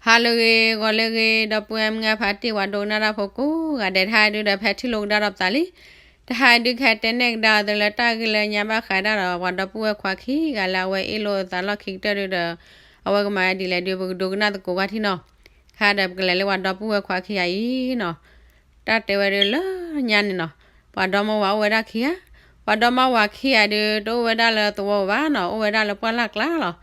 ဟါလၢအဂ့ၤ ဂီၤလၢအဂ့ၤ ဒီပုၢ်ဝဲၢ်မုၢ်အဖါတံၢ် ပှၤဒိကနၣ်တၢ်ဖိကိးဂၤဒဲး တဟါဒုဒီး ဖဲထံၣ်လိာ်ကဒါဒီးပသးလံ. တဟါဒုခဲတဲနဲၣ်ကဒါအီၤသုလၢတၢ်ဂ့ၢ်လၢညါဘၣ်ဃးဒၣ်ဒီး ပှၤဒီပုၢ်ဝဲၢ်ခွါခံဂၤလၢအဝဲအ့ၣ်လိာ်သးလီၢ်ခံကတၢၢ်ဒုဒီး အဝဲကမၤဒ်လဲၣ်ဒု ပကဒိကနၣ်သကိးကွၢ်ထံနီၤ. ခါဒီးပကလဲၤလၢပှၤဒီပုၢ်ဝဲၢ်ခွါခံဂၤအံၤနီၤ. တၢ်တဲဝဲဒၣ်လၢညါန့ၣ်နီၤ, ပှၤဒီမါဝၤအိၣ်ဝဲဒၣ်ခံဂၤ, ပှၤဒီမါဝၤခံဂၤဒု တအိၣ်ဝဲဒၣ်လၢသဝီဘၣ်နီၤ, အိၣ်ဝဲဒၣ်လၢပှၢ်လၢ်ကျါလီၤ.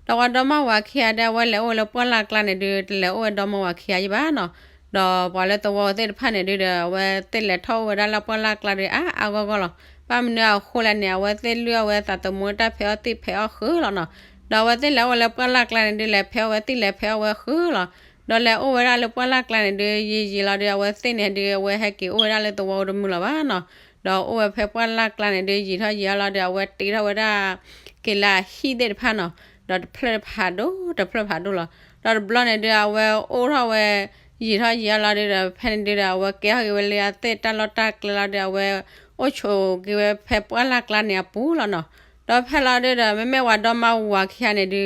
ဒီးပှၤဒီမါဝၤခံဂၤဒု အဝဲလဲၤအိၣ်လၢပှၢ်လၢ်ကျါန့ၣ်ဒု တလဲၤအိၣ်ဝဲဒီမါဝၤခံဂၤယံၤဘၣ်နီၤ. ဒီးပှၤလၢသဝီသ့ၣ်တဖၣ်န့ၣ်ဒုဒီး အဝဲသ့ၣ်လဲၤထီၣ်အိၣ်ဝဲဒၣ်လၢပှၢ်လၢ်ကျါဒု အါအါဂီၢ်ဂီၢ်လီၤ. ဘၣ်မနုၤအဃိလဲၣ်န့ၣ် အဝဲသ့ၣ်လုၢ်အီၣ်ဝဲသးသမူတၢ်ဖဲးအီၣ်သံၣ်ဖဲးအီၣ်ဃုာ်လီၤနီၤ. ဒီးအဝဲသ့ၣ်လဲၤအိၣ်လၢပှၢ်လၢ်ကျါန့ၣ်ဒု လဲၤဖဲးအီၣ်ဝဲသံၣ်လဲၤဖဲးအီၣ်ဝဲဃုာ်လီၤ. ဒီးလဲၤအိၣ်ဝဲဒၣ်လၢပှၢ်လၢ်ကျါန့ၣ်ဒု ယံာ်ယံာ်လီၤဒု အဝဲသ့ၣ်န့ၣ်ဒု အဝဲဟဲက့ၤအိၣ်ဝဲဒၣ်လၢသဝီတမုာ်လီၤဘၣ်နီၤ. ဒီးအိၣ်ဝဲဖဲပှၢ်လၢ်ကျါန့ၣ်ဒု ယံာ်ထီၣ်ယံာ်ထီၣ်လီၤဒု အဝဲတ့ထီၣ်ဝဲဒၣ် က့ၤလၢအဟံၣ်သ့ၣ်တဖၣ်နီၤ. ဒီးတဖျၢၣ်တဖးဒိၣ် တဖျၢၣ်ဖးဒိၣ်လီၤ. ဒီးတဘျီန့ၣ်ဒု အဝဲအိၣ်ထီၣ်ဝဲ ယံာ်ထီၣ်ယံာ်ထီၣ်လီၤဒုဒီး ဖဲန့ၣ်ဒုဒီး အဝဲကဲထီၣ်က့ၤဝဲလၢအသ့ၣ်တၢ်လီၢ်တၢ်ကျဲလီၤဒု အဝဲအိၣ်ဆိးက့ၤဝဲဖဲပှၢ်လၢ်ကျါန့ၣ်အပူၤလီၤနီၤ. ဒီးဖဲလီၤဒုဒီး မ့မ့ၢ်ပှၤဒီမါဝၤခံဂၤန့ၣ်ဒု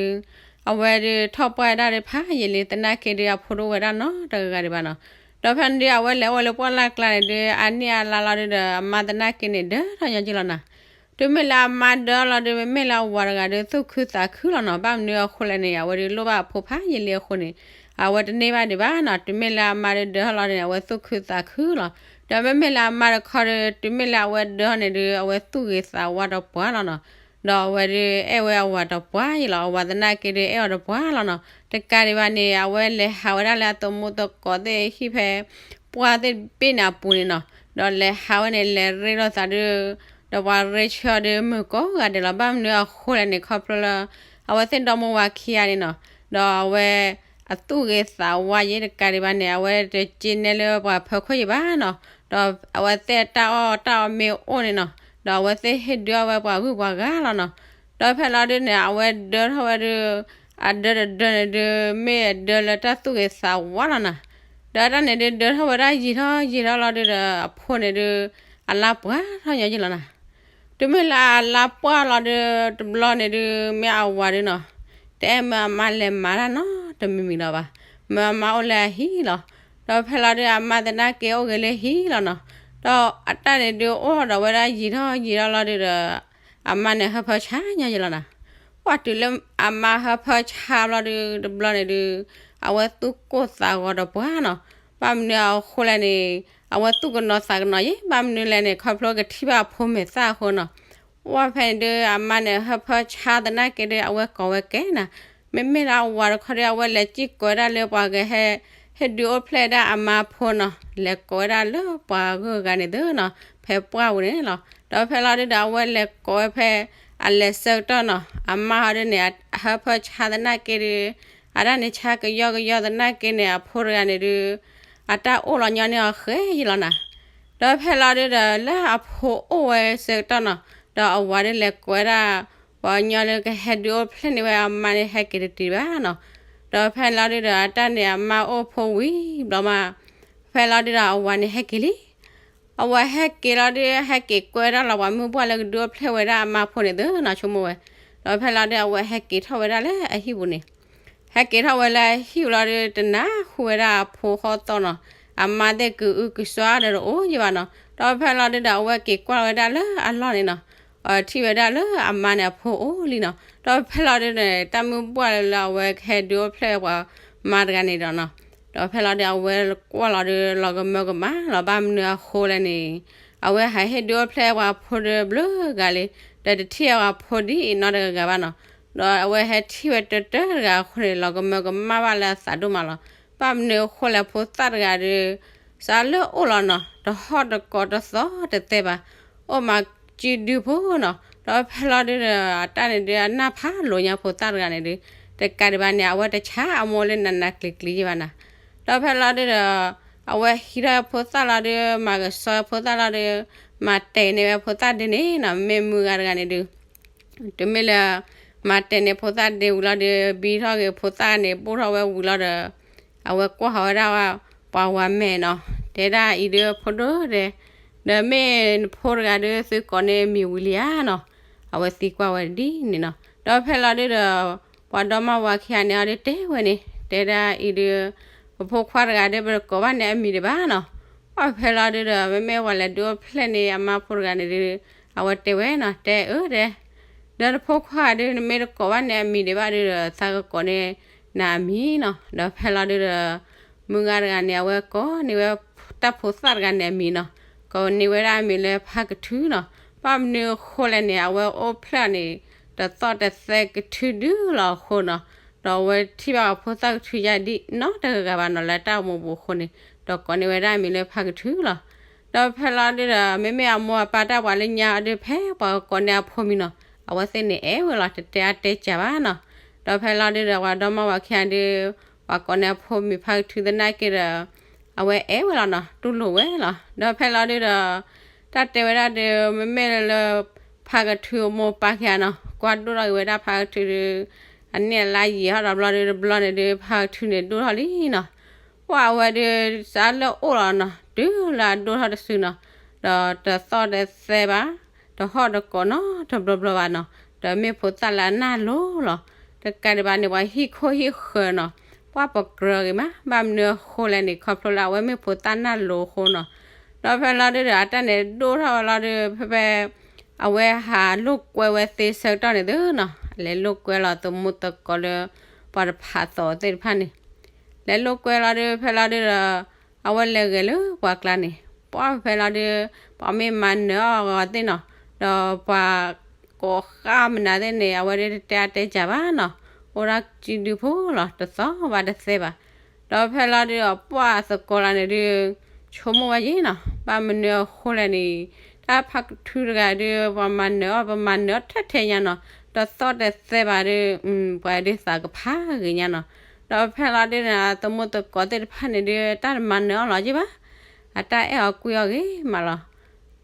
အဝဲဒုထီၣ်ပှၢ်ဝဲဒၣ်ဒုဖးယံာ်လံ သနာ်က့ဒု အဖိတအိၣ်ဝဲဒၣ်နီတဂၤဂၤဒံးဘၣ်နီၤ. ဒီးဖဲန့ၣ်ဒု အဝဲလဲၤအိၣ်လၢပှၢ်လၢ်ကျါန့ၣ်ဒု အနံၣ်အလါလီၤဒုဒီး အမါသနာ်က့န့ၣ် ဒၢထီၣ်ညီက့လီၤနီၤ. တုၤမ့ၢ်လၢအမါဒၢလီၤဒု မ့မ့ၢ်လၢအဝၤတဂၤဒု သူၣ်ခုသးခုလီၤနီၤ. ဘၣ်မနုၤအဃိလဲၣ်န့ၣ် အဝဲဒုလိၣ်ဘၣ်အဖိဖးယံာ်လံအဃိန့ၣ် အဝဲတန့ၢ်ဘၣ်ဒံးဘၣ်နီၤ. တုၤမ့ၢ်လၢအမါဒုဒၢထီၣ်လီၤန့ၣ် အဝဲသူၣ်ခုသးခုလီၤ. ဒီးမ့မ့ၢ်လၢအမါတခီဒု တုၤမ့ၢ်လၢအဝဲဒၢထီၣ်န့ၣ်ဒု အဝဲသူၣ်ဂ့ၤသးဝါဒီးပှၤလီၤနီၤ. ဒီးအဝဲဒုအဲၣ်ဝဲအဝၤဒီးပှၤယံၤလီၤ. အဝၤသနာ်က့ဒုအဲၣ်အီၤဒီးပှၤလီၤနီၤ. တကးဒံးဘၣ်န့ၣ် အဝဲလဲၤဟးဝဲဒၣ်လၢအသမူသကိးသ့ၣ်ဟံၣ်ဖဲ ပှၢ်သ့ၣ်တဘ့ၣ်န့ၣ်အပူၤန့ၣ်နီၤ. ဒီးလဲၤဟးဝဲန့ၣ် လဲၤရ့လိာ်သးဒု ဒီးပှၤရ့ဆၢအီၤဒု မုာ်ကိးဂၤဒဲးလီၤ. ဘၣ်မနုၤအဃိလဲၣ်န့ၣ် ခီဖျိလၢ အဝဲသ့ၣ်ဒီမါဝၤခံဂၤန့ၣ်နီၤ. ဒီးအဝဲ အသူၣ်ဂ့ၤသးဝါယံၤတကးဒံးဘၣ်န့ၣ် အဝဲတစ့နဲလၢပှၤဖၢခိၣ်ယံၤဘၣ်နီၤ. ဒီးအဝဲသ့ၣ်တၢ်အီၣ်တၢ်အီမ့ၢ်အိၣ်န့ၣ်နီၤ ဒီးအဝဲသ့ၣ်ဟ့ၣ်ဒုးအီၣ်ဝဲပှၤဂုၢ်ပှၤဂၤလီၤနီၤ. ဒီးဖဲလီၤဒုန့ၣ် အဝဲဒၢထီၣ်ဝဲဒု အဒၢတဒၢန့ၣ်ဒု မ့ၢ်အဒၢလၢတၢ်သူၣ်ဂ့ၤသးဝါလီၤနီၤ. ဒီးတၢ်န့ၣ်ဒု ဒၢထီၣ်ဝဲဒၣ်ယံာ်ထီၣ်ယံာ်ထီၣ်လီၤဒုဒီး အဖိန့ၣ်ဒု အလါပှၢ်ထီၣ်ညီယံၤလီၤနီၤ. တုၤမ့ၢ်လၢအလါပှၢ်လီၤဒု တဘျီန့ၣ်ဒု မ့ၢ်အဝၤဒုနီၤ တအဲၣ်မၢအမါလဲၤမၤတၢ်နီတမံၤမံၤလီၤဘၣ်. မၢအမါအိၣ်လၢအဟံၣ်လီၤ. ဒီးဖဲလီၤဒု အမါသနာ်က့အိၣ်ဂ့ၤလၢဟံၣ်လီၤနီၤ. ဒီးအတၢ်န့ၣ်ဒု အိၣ်ဒီးဝဲဒၣ်ယံာ်ထီၣ်ယံာ်ထီၣ်လီၤဒုဒီး အမါန့ၣ်ဟၢဖၢဆါညီယံၤလီၤနီၤ. ပှၢ်တုၤလၢအမါဟၢဖၢဆါဘျီဒု တဘျီန့ၣ်ဒု အဝဲသူၣ်ကိၢ်သးဂီၤဒီးပှၤနီၤ. ဘၣ်မနုၤအဃိလဲၣ်န့ၣ် အဝဲသူၣ်ကနီၤသးကနီၤယံၤ ဘၣ်မနုၤလဲၣ်န့ၣ် ခီဖျိကထံၣ်ဘၣ်အဖိမဲာ်သၣ်အဃိနီၤ. ပှၢ်ဖဲန့ၣ်ဒု အမါန့ၣ်ဟၢဖၢဆါသနာ်က့ဒု အဝဲကိးဝဲကဲနီၤ. မ့မ့ၢ်လၢအဝၤတခီဒု အဝဲလဲၤစံၣ်ကိးဝဲဒၣ်လၢပှၤဂၤဟဲ ဟ့ၣ်ဒုးအိၣ်ဖျဲၣ်ဒၣ်အမါဖိနီၤ. လဲၤကိးဝဲဒၣ်လၢပှၤဂုၤဂၤန့ၣ်သုနီၤ ဖဲပှၢ်ပူၤန့ၣ်လီၤ. ဒီးဖဲလီၤဒုဒီး အဝဲလဲၤကိးဝဲဖဲ အလဲၤဆၢကတီၢ်နီၤ အမါဟီဒုန့ၣ် ဟၢဖၢဆါသနာ်က့ဒု အတၢ်န့ၣ်ဆါကယီကယီသနာ်က့န့ၣ် အဖိတဂၤန့ၣ်ဒု အတၢ်အိၣ်လီၤညီန့ၢ်အီၤဃဲယံၤလီၤနီၤ. ဒီးဖဲလီၤဒုဒီး လၢအဖိအိၣ်ဝဲဆၢကတီၢ်နီၤ ဒီးအဝၤဒုလဲၤကိးဝဲဒၣ် ပှၤကညီလၢကဟဲဒုးအိၣ်ဖျဲၣ်န့ၢ်ဝဲအမါန့ၣ် ဟဲက့ၤတတုၤဘၣ်နီၤ. ဒီးဖဲလီၤဒုဒီး အတၢ်န့ၣ်အမါအိၣ်ဖိဝံၤဘျီမး ဖဲလီၤဒုဒီး အဝၤန့ၣ်ဟဲက့ၤလံ. အဝၤဟဲက့ၤလီၤဒု ဟဲက့ၤကွဲဝဲဒၣ်လီၤပှၤမုၢ်ပှၢ်လၢကဒုးအိၣ်ဖျဲၣ်ဝဲဒၣ်အမါဖိန့ၣ်သုနီၤ ဆိကမိၣ်ဝဲ. ဒီးဖဲလီၤဒု အဝဲဟဲက့ၤထီၣ်ဝဲဒၣ်လၢအဟံၣ်ပူၤန့ၣ် ဟဲက့ၤထီၣ်ဝဲလၢအဟံၣ်ပူၤလီၤဒု တနၢ်ဟူဝဲဒၣ်အဖိဃီသီနီၤ. အမါသ့ၣ်ကအုကစွါဒီးတအိၣ်ယံၤဘၣ်နီၤ. ဒီးဖဲလီၤဒုဒီး အဝဲက့ၤကွၢ်ဝဲဒၣ်လၢအလီၢ်န့ၣ်နီၤ အထံၣ်ဝဲဒၣ်လၢအမါန့ၣ်အဖိအိၣ်လံနီၤ. ဒီးဖဲလီၤဒုန့ၣ် တၢ်မုၢ်ပှၢ်လၢအဝဲကဟဲဒုးအိၣ်ဖျဲၣ်ပှၤမါတဂၤန့ၣ်ဒီးနီၤ. ဒီးဖဲလီၤဒု အဝဲကွၢ်လီၤဒု လီၤကမၢကမၣ်လီၤ ဘၣ်မနုၤအဃိလဲၣ်န့ၣ် အဝဲဟးဟ့ၣ်ဒုးအိၣ်ဖျဲၣ်ပှၤဖိဒုဘျုးဂၤလံ ဒီးတထံၣ်အပှၤဖိဒ်အံၤနီတဂၤဂၤဘၣ်နီၤ. ဒီးအဝဲဟဲထံၣ်ဝဲတၢတၢတဂၤအဃိန့ၣ် လီၤကမၢကမၣ်ဘၣ်လၢအသးဒိၣ်မးလီၤ. ဘၣ်မနုၤအဃိလဲၣ် ဖိသၣ်တဂၤဒု စးလၢအိၣ်လီၤနီၤ တဟီၣ်တကိးတသီတသဲဘၣ် အိၣ်မးစုဒုဖိနီၤ. ဒီးဖဲလီၤဒုဒီး အတၢ်န့ၣ်ဒု အနၢ်ဖးလိာ်ညါဖိသၣ်တဂၤန့ၣ်ဒု တကးဒံးဘၣ်န့ၣ် အဝဲတဆါအမိၢ်လၢနးနးကျံၤကျံၤယံၤဘၣ်နီၤ. ဒီးဖဲလီၤဒုဒီး အဝဲဟံးထီၣ်ဖိသၣ်လီၤဒု မၤကဆှီဖိသၣ်လီၤဒု မၤတဲာ်န့ၢ်ဝဲဖိသၣ်ဒုန့ၣ်နီၤ မ့ၢ်မုၢ်ဂၤတဂၤန့ၣ်ဒု တုၤမ့ၢ်လၢ မၤတဲာ်န့ၢ်ဖိသၣ်ဒုဝံၤလီၤဒု ဘံထီၣ်က့ၤဖိသၣ်န့ၣ် ဘိၣ်ထီၣ်ဝဲဝံၤလီၤဒီး အဝဲကွၢ်ဃီၤဝဲဒၣ် ပှၤဝၤမဲာ်နီၤ တဲဒၣ်အံၤဒုဖိဒိၣ်ဒဲး ဒီးမ့ၢ်နဖိတဂၤဒု သုကိးန့ၢ်မံၤဝံၤလံဧါနီၤ. အဝဲသံကွၢ်ဝဲဒ်န့ၣ်နီၤ. ဒီးဖဲလီၤဒုဒီး ပှၤဒီမါဝၤခံဂၤန့ၣ်အီၤဒုတဲဝဲန့ၣ် တဲဒၣ်အံၤဒုး, ပဖိခွါတဂၤဒုး ပတကိးဘၣ်န့ၢ်အမံၤဒံးဘၣ်နီၤ. ပှၢ်ဖဲလီၤဒုးဒီး မ့မ့ၢ်ပှၤလဲၤဒုးအိၣ်ဖျဲၣ်န့ၣ် အမါဖိတဂၤန့ၣ်ဒုး, အဝဲတဲဝဲနီၤ, တဲအၢတဲ ဒီးတဖိခွါဒုး နမ့ၢ်တကိးဘၣ်န့ၢ်အမံၤဒံးဘၣ်ဒုးဒီး သးကကိးန့ၢ်နၤအမံၤနီၤ. ဒီးဖဲလီၤဒုးဒီး မုၢ်ဂၤတဂၤန့ၣ် အဝဲကိးန့ၢ်ဝဲ တၢ်ဖိသၣ်တဂၤန့ၣ်အမံၤနီၤ, ကိးန့ၢ်ဝဲဒၣ်အမံၤလၢဖါကထုနီၤ. ဘၣ်မနုၤအဃိလဲၣ်န့ၣ် အဝဲအိၣ်ဖျဲၣ်န့ၣ် တသီၣ်တသဲကထုဒုလီၤအဃိနီၤ, ဒီးအဝဲထံၣ်ဘၣ်အဖိသၣ်ကထုယါဒ်နီတဂၤဂၤဘၣ်နီၤ လၢတၢ်အိၣ်မူပူၤအဃိန့ၣ်, ဒီးကိးန့ၢ်ဝဲဒၣ်အမံၤလၢဖါကထုလီၤ. ဒီးဖဲလီၤဒုးဒီး မ့မ့ၢ်အမိၢ်အပၢ်တၢ်ပှၤလၢညါအီၤဒုး ဖဲပှၤကကိးန့ၢ်အဖိမံၤနီၤ, အဝဲသ့ၣ်န့ၣ်အဲၣ်ဝဲလီၤ တတဲအါတဲကၢဘၣ်နီၤ. ဒီးဖဲလီၤဒုးဒီး ပှၤဒီမါဝၤခံဂၤဒုး ပှၤကိးန့ၢ်အဖိမံၤဖါကထုသနာ်က့ဒီး အဝဲအဲၣ်ဝဲလီၤနီၤ, တူၢ်လိာ်ဝဲလီၤ. ဒီးဖဲလီၤဒုးဒီး တၢ်တဲဝဲဒၣ်ဒုး မ့မ့ၢ်လၢ ဖါကထုအမိၢ်ပၢ်ခံဂၤနီၤ ကွၢ်ဒိၣ်ထီၣ်က့ၤဝဲဒၣ်ဖါကထုဒုး အနံၣ်အလါယံာ်ထီၣ်ဒီးဘျီဒုး တဘျီန့ၣ်ဒုး ဖါကထုန့ၣ်ဒိၣ်ထီၣ်လံနီၤ. ပှၢ်အဝဲဒုး စးလၢအိၣ်လီၤနီၤ တုၤလၢအဒိၣ်ထီၣ်တစုနီၤ, ဒီးတသီၣ်တသဲဘၣ်, တဟီၣ်တကိးနီတဘျီဘျီဘၣ်နီၤ, ဒီးမ့ၢ်ဖိသၣ်လၢအနၢ်လိၤလီၤ. တကးဒံးဘၣ်န့ၣ် ပှၤဟံၣ်ခိၣ်ဟံၣ်ဃၢၤနီၤ, ပှၢ်ပကြၢးဂ့ၤမး, ဘၣ်မနုၤအဃိလဲၣ်န့ၣ် ခီဖျိလၢအဝဲမ့ၢ်ဖိသၣ်နၢ်လိၤအဃိနီၤ. ဒီးဖဲလီၤဒုးဒီး အတၢ်န့ၣ်ဒိၣ်ထီၣ်ဝဲလီၤဒုး ဖဲဖဲ အဝဲဟးလိာ်ကွဲဝဲသ့ဆၢကတီၢ်န့ၣ်သုနီၤ, လဲၤလိာ်ကွဲလီၤသမူသကိးလၢ ပှၤတဖးသိးသ့ၣ်တဖၣ်န့ၣ် လဲၤလိာ်ကွဲလီၤဒုး ဖဲလီၤဒုးဒီး အဝဲလဲၤဂဲၤလၢပှၤကျါန့ၣ်, ပှၢ်ဖဲလီၤဒုး ပှၤမ့ၢ်မၤနၢၤအီၤဂီၤသ့ၣ်နီၤ, ဒီးပှၤကိးဃာ်မနုၤသ့ၣ်န့ၣ် အဝဲဒုးတတဲအါတဲကၢဘၣ်နီၤ, အိၣ်ဒၣ်စုဒုဖိလီၤ တသီၣ်ဘၣ်တသဲဘၣ်. ဒီးဖဲလီၤဒုးဒီး ပှၢ်သကိးလီၤန့ၣ်ဒုး ဆိကမိၣ်ဝဲယဲၢ်နီၤ, ဘၣ်မနုၤအဃိလဲၣ်န့ၣ် တၢ်ဖါကထုတဂၤဒုး ပှၤမၤနၢၤအီၤ ပမၤနၢၤအီၤထဲထဲညါနီၤ, တသီၣ်တသဲဘၣ်ဒုး ပှၤဒုးသးကဖးဂ့ၤညါနီၤ. ဒီးဖဲလီၤဒုးန့ၣ် သမူသကိးသ့ၣ်တဖၣ်န့ၣ်ဒုး တၢ်တမၤနၢၤအီၤလီၤယဲၢ်ဘၣ်, အတၢ်အဲၣ်အီၤကွံအီၤဂ့ၤမးလီၤ.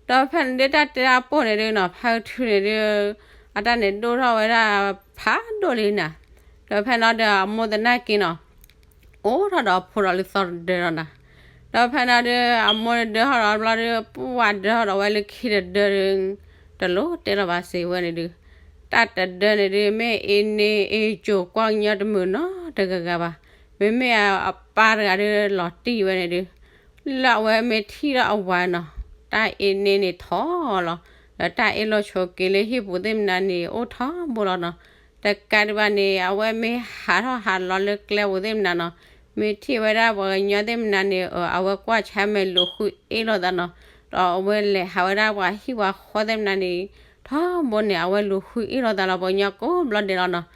ဒီးဖဲန့ၣ်ဒုး တၢ်တဲတၢ်ပိၢ်န့ၣ်ဒုးနီၤ ဖါကထုန့ၣ်ဒုး အတၢ်န့ၣ်ဒိၣ်ထီၣ်ဝဲဒၣ်ဖးဒိၣ်လံနၤ. ဒီးဖဲလီၤဒုး အမိၢ်သနာ်က့နီၤ အိၣ်ထီၣ်ဒီးအဖိဒီးလၢသီတဒၢဒီးနၤ. ဒီးဖဲလီၤဒုး အမိၢ်ဒၢထီၣ်ဒီးဘျီဒုး ပှၢ်ဒၢထီၣ်ဒီးဝဲလၢခံတဒၢဒုး တလိၣ်တဲလီၤဘၣ်စ့ဝဲန့ၣ်ဒုး တၢ်တဒၢန့ၣ်ဒုး မ့ၢ်အ့န့အ့ကၠိၤ ကွၢ်ညီတမုာ်နီတဂၤဂၤဘၣ်. မ့မ့ၢ်အပၢ်တဂၤဒုး လီၤတံၢ်ဝဲန့ၣ်ဒုး လၢအဝဲမ့ၢ်ထံၣ်ဒီးအဝၤနီၤ တၢ်အ့န့န့ၣ်ထီၣ်လီၤ. ဒီးတၢ်အ့လီၤဆိးက့ၤလၢဟံၣ်ပူၤသ့ၣ်မနုၤန့ၣ် အိၣ်ထီဘိလီၤနီၤ. တကးဒံးဘၣ်န့ၣ် အဝဲမ့ၢ်ဟးထီၣ်ဟးလီၤလၢကျဲပူၤသ့ၣ်မနုၤနီၤ မ့ၢ်ထံၣ်ဝဲဒၣ်ပှၤကညီသ့ၣ်မနုၤန့ၣ် အဝဲကွၢ်ဆၢၣ်မဲာ်လူၤဃုအ့ၣ်လိာ်သးနီၤ. ဒီးအဝဲလဲၤဟးဝဲဒၣ်ပှၤဟံၣ်ပှၤဃီသ့ၣ်မနုၤန့ၣ် ထီဘိန့ၣ် အဝဲလူၤဃုအ့ၣ်လိာ်သးလီၤ ပှၤကညီကိးဘျီ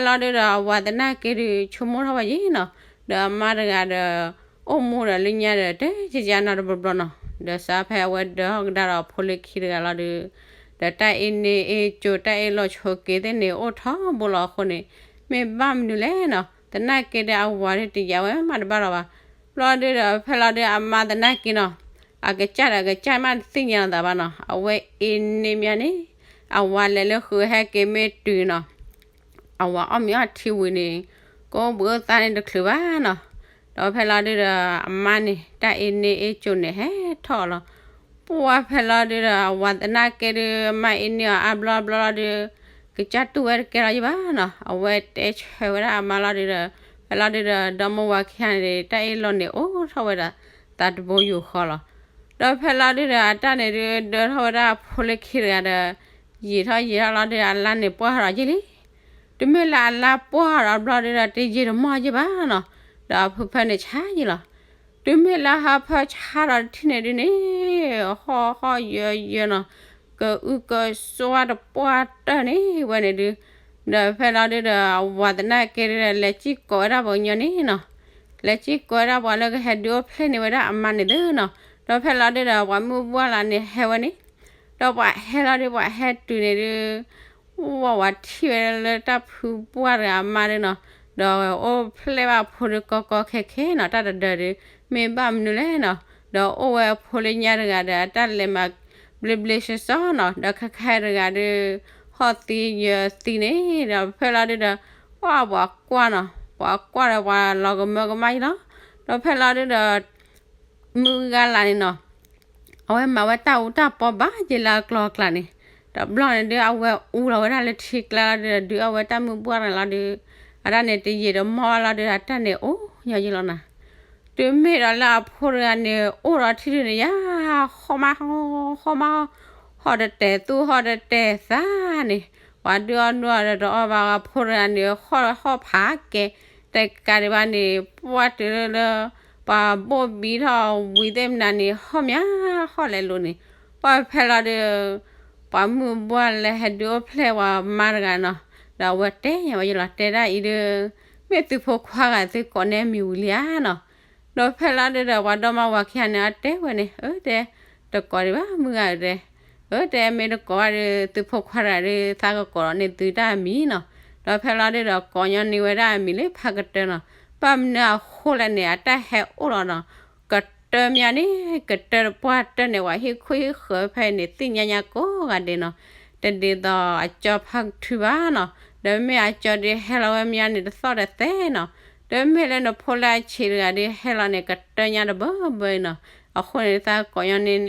ဒဲးလီၤနီၤ. ဒီးဖဲလီၤဒုးဒီး အဝၤသနာ်က့ဒုး ဆိကမိၣ်ထီၣ်ဝဲယဲၢ်နီၤ. ဒီးအမါတဂၤဒီး အိၣ်မူဒီးလၢညါဒီး တဲယယါနီတဘျီဘျီနီၤ. ဒီးစးဖဲအဝဲဒၢထီၣ်ကဒါဒီးဖိလၢခံတဂၤလီၤဒုး ဒီးတၢ်အ့န့အ့ကၠိၤ တၢ်အ့လီၤဆိးက့ၤသ့ၣ်န့ၣ် အိၣ်ထီဘိလီၤအဃိန့ၣ် မ့ၢ်ဘၣ်မနုၤလဲၣ်နီၤ သနာ်က့ဒီးအဝၤဒုးတယာ်ဝဲမးတဘၣ်လီၤဘၣ်. ဘျီဒုးဒီး ဖဲလီၤဒုးအမါသနာ်က့နီၤ အကစၢ်ဒီးအကစၢ်မးတသ့ၣ်ညါလီၤသးဘၣ်နီၤ. အဝဲအ့န့မးန့ၣ် အဝၤလဲၤလၢဃုာ်ဟဲက့ၤမ့ၢ်တုၤနီၤ အဝၤအီၣ်မ့ၤအီထံဝံၤန့ၣ် ကိးဘှံးအိၣ်သါန့ၣ်တချုးဘၣ်နီၤ. ဒီးဖဲလီၤဒုးဒီး အမါန့ၣ် တၢ်အ့န့အ့ကၠိၤန့ၣ်ဟဲထီၣ်လီၤ. ပှၢ်ဖဲလီၤဒုးဒီး အဝၤသနာ်က့ဒုး အမါအ့န့အီၤအါဘျီဘျီလီၤဒုး ကစၢ်တူၢ်ဝဲတကဲလီၤယံၤဘၣ်နီၤ. အဝဲတဲဆၢဝဲဒၣ်အမါလီၤဒုးဒီး ဖဲလီၤဒုးဒီး ဒီမါဝၤခံဂၤန့ၣ် တၢ်အ့လီၤန့ၣ်အိၣ်ထီၣ်ဝဲဒၣ် သးတဘိယူၢ်ဃီလီၤ. ဒီးဖဲလီၤဒုးဒီး အတၢ်န့ၣ်ဒုး ဒၢထီၣ်ဝဲဒၣ်အဖိလၢခံတဂၤဒီး ယံာ်ထီၣ်ယံာ်ထီၣ်လီၤဒုး အလါန့ၣ်ပှၢ်ထီၣ်ဒီးယံာ်လံ. တုၤမ့ၢ်လၢအလါပှၢ်ထီၣ်ဒီးဘျီဒုးဒီး တယံာ်တမီၢ်ယံၤဘၣ်နီၤ. ဒီးအဖုဖၢန့ၣ်ဆါယံၤလီၤ. တုၤမ့ၢ်လၢဟၢဖၢဆါထီၣ်တထံၣ်န့ၣ်ဒုးန့ၣ် ဟီၣ်ဟီၣ်ယၢၤယၢၤနီၤ ကအုကစွါတပှၢ်တၢၢ်န့ၣ်ဝဲန့ၣ်ဒုး ဒီးဖဲလီၤဒုးဒီး အဝၤသနာ်က့ဒုးဒီး လဲၤစံၣ်ကိးဝဲဒၣ်ပှၤကညီန့ၣ်နီၤ. လဲၤစံၣ်ကိးဝဲဒၣ်ပှၤလၢကဟဲဒုးအိၣ်ဖျဲၣ်န့ၢ်ဝဲဒၣ်အမါန့ၣ်သုနီၤ. ဒီးဖဲလီၤဒုးဒီး ပှၤမုၢ်ဘှၢ်လၢန့ၣ်ဟဲဝဲန့ၣ် ဒီးပှၤဟဲလီၤဒုး ပှၤဟဲတုၤန့ၣ်ဒုး ဝဲဝဲထံၣ်ဝဲလၢတၢ်ဖုပှၢ်တဂၤအမါဒုးနီၤ, ဒီးအိၣ်ဖျဲၣ်ဘၣ်အဖိဒုးကီကီခဲခဲနီၤ, တၢ်တဒၢဒုး မ့ၢ်ဘၣ်မနုၤလဲၣ်နီၤ, ဒီးအိၣ်ဝဲအဖိလၢညါတဂၤဒီး အတၢ်လဲၤမၤဘျ့ဘျ့ဆှီဆှီနီၤ, ဒီးခဲခဲတဂၤဒုး ဟီၣ်သံယၢၤသံန့ၣ်, ဒီးဖဲလီၤဒုးဒီး ပှၤကွၢ်နီၤ, ပှၤကွၢ်ဒီးပှၤလီၤကမၢကမၣ်အံၤလီၤ, ဒီးဖဲလီၤဒုးဒီး မုၢ်ဂၤလၢ်န့ၣ်နီၤ အဝဲမၤဝဲတၢ်အူတၢ်ပီဘၣ်က့ၤလၢအကျိၤအကျဲန့ၣ်, ဒီးဘျီန့ၣ်ဒုး အဝဲအူလီၤဝဲဒၣ်လၢထံကျါလီၤဒုး ဒုးအီၣ်ဝဲတၢ်မုၢ်ဘှၢ်န့ၣ်လီၤဒုး, အတၢ်န့ၣ်တယံာ်တမီၢ်လီၤဒီး အတၢ်န့ၣ်အိၣ်ညီယံလီၤနီၤ. တုၤမ့ၢ်ဒီးလၢအဖိတဂၤန့ၣ် အိၣ်ဒီးထံဒုန့ၣ်ယါ, ဟီၣ်မးဟီၣ်မး, ဟီၣ်တတဲာ်သူၣ်ဟီၣ်တတဲာ်သးန့ၣ်, ပှၤဒုးအီၣ်ဒုးအီဒီးတအီၣ်ဘၣ်အဖိတဂၤန့ၣ် ဟီၣ်ဟီၣ်ဖးကဲ, တကးဒံးဘၣ်န့ၣ် ပှၢ်တုၤလၢ ပှၤဘိၣ်ဘံထီၣ်ဝံၤသ့ၣ်မနၤန့ၣ် ဟီၣ်မးဟီၣ်လဲၤလိၤန့ၣ်, ပှၢ်ဖဲလီၤဒီး ပှၤမုၢ်ဘှၢ်လဲၤဟဲဒုးအိၣ်ဖျဲၣ်ပှၤမါတဂၤနီၤ, ဒီးအဝဲတဲညါဝဲယလီၤ တဲဒၣ်အံၤဒီး မ့ၢ်သုဖိခွါဂၤသုကိးန့ၢ်အမံၤဝံၤလံဧါနီၤ. ဒီးဖဲလီၤဒုးဒီး ပှၤဒီမါဝၤခံဂၤန့ၣ် အတဲဝဲန့ၣ် အၢ တဲ တကိးဒံးဘၣ်မုၢ်ဂၤဧၢတဲ, အၢ တဲ မ့ၢ်တကိးဘၣ်ဒီး သုဖိခွါတဂၤဒီး သးကကိးဒီးန့ၢ်သုတၢ်အမံၤနီၤ. ဒီးဖဲလီၤဒုးဒီး ကိးညီနုၢ်ဝဲဒၣ်အမံၤလၢဖးကတၢၢ်နီၤ. ဘၣ်မနုၤအဃိလဲၣ်န့ၣ် အတၢ်ဟဲအိၣ်လီၤနီၤ. ကတၢၢ်မးန့ၣ် ကတၢၢ်တပှၢ်တၢၢ်န့ၣ် ပှၤဟံၣ်ခိၣ်ဟံၣ်ဃၢၤဖဲန့ၣ် သ့ၣ်ညါညါကိးဂၤဒဲးနီၤ. တဒ်သိးအကၠီဖးကထုဘၣ်နီၤ. ဒီးမ့ၢ်အကၠီဒုးဟဲလီၤဝဲမးန့ၣ် တသီၣ်တသဲနီၤ. ဒီးမ့ၢ်လၢနဖိလၢအဆံးတဂၤဒုးဟဲလီၤန့ၣ် ကတၢၢ်ညါတဘၢဘၢအံၤနီၤ. အဃိန့ၣ် သးကကိးညီန့ၣ်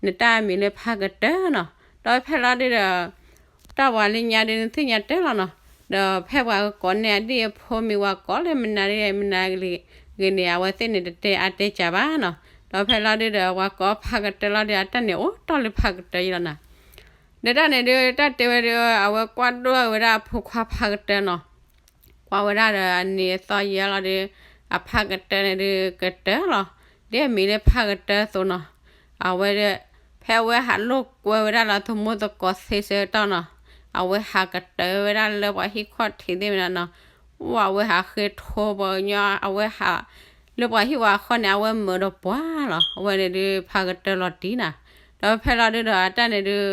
နတၢ်အမံၤလၢဖးကတၢၢ်နီၤ. ဒီးဖဲလီၤဒုးဒီး တၢ်ဝၤလၢညါဒုးနသ့ၣ်ညါတၢ်လီၤနီၤ. ဒီးဖဲပှၤကကိးန့ၢ်အဒံၣ်အဖိမံၤ ပှၤကိးလၢမနုၤဒ်မနုၤဂ့ၤန့ၣ် အဝဲသ့ၣ်န့ၣ်တတဲအါတဲကၢဘၣ်နီၤ. ဒီးဖဲလီၤဒုးဒီး ပှၤကိးဖးကတၢၢ်လီၤဒီး အတၢ်န့ၣ်အိၣ်တ့ၢ်လၢဖးကတၢၢ်ယလီၤနီၤ. ဒီးတၢ်န့ၣ်ဒုး တၢ်တဲဝဲဒုး အဝဲကွၢ်ဒိၣ်ဝဲဒၣ်အဖိခွါဖးကတၢၢ်နီၤ. ကွၢ်ဝဲဒၣ်ဒီးအနံၤအသီယံာ်လီၤဒီး အဖးကတၢၢ်န့ၣ်ဒုးကတၢၢ်လီၤ. ဒ်အမံၤလၢဖးကတၢၢ်အသိးနီၤ. အဝဲဒၣ် ဖဲအဝဲဟးလိာ်ကွဲဝဲဒၣ်လၢသမူသကိးသ့ဆၢကတီၢ်နီၤ. အဝဲဟးကတၢၢ်ဝဲဒၣ်လၢပှၤဟံၣ်ခီၣ်ထံးသ့ၣ်မနၤနီၤ. အဝဲဟးဃ့ထိပှၤကညီ အဝဲဟး လၢပှၤဟံၣ်ဝၤဃီန့ၣ် အဝဲမုာ်ဒီးပှၤလီၤ. အဝဲန့ၣ်ဒုးဖးကတၢၢ်လီၤတံၢ်နီၤ. ဒီးဖဲလီၤဒုးဒီးအတၢ်န့ၣ်ဒုး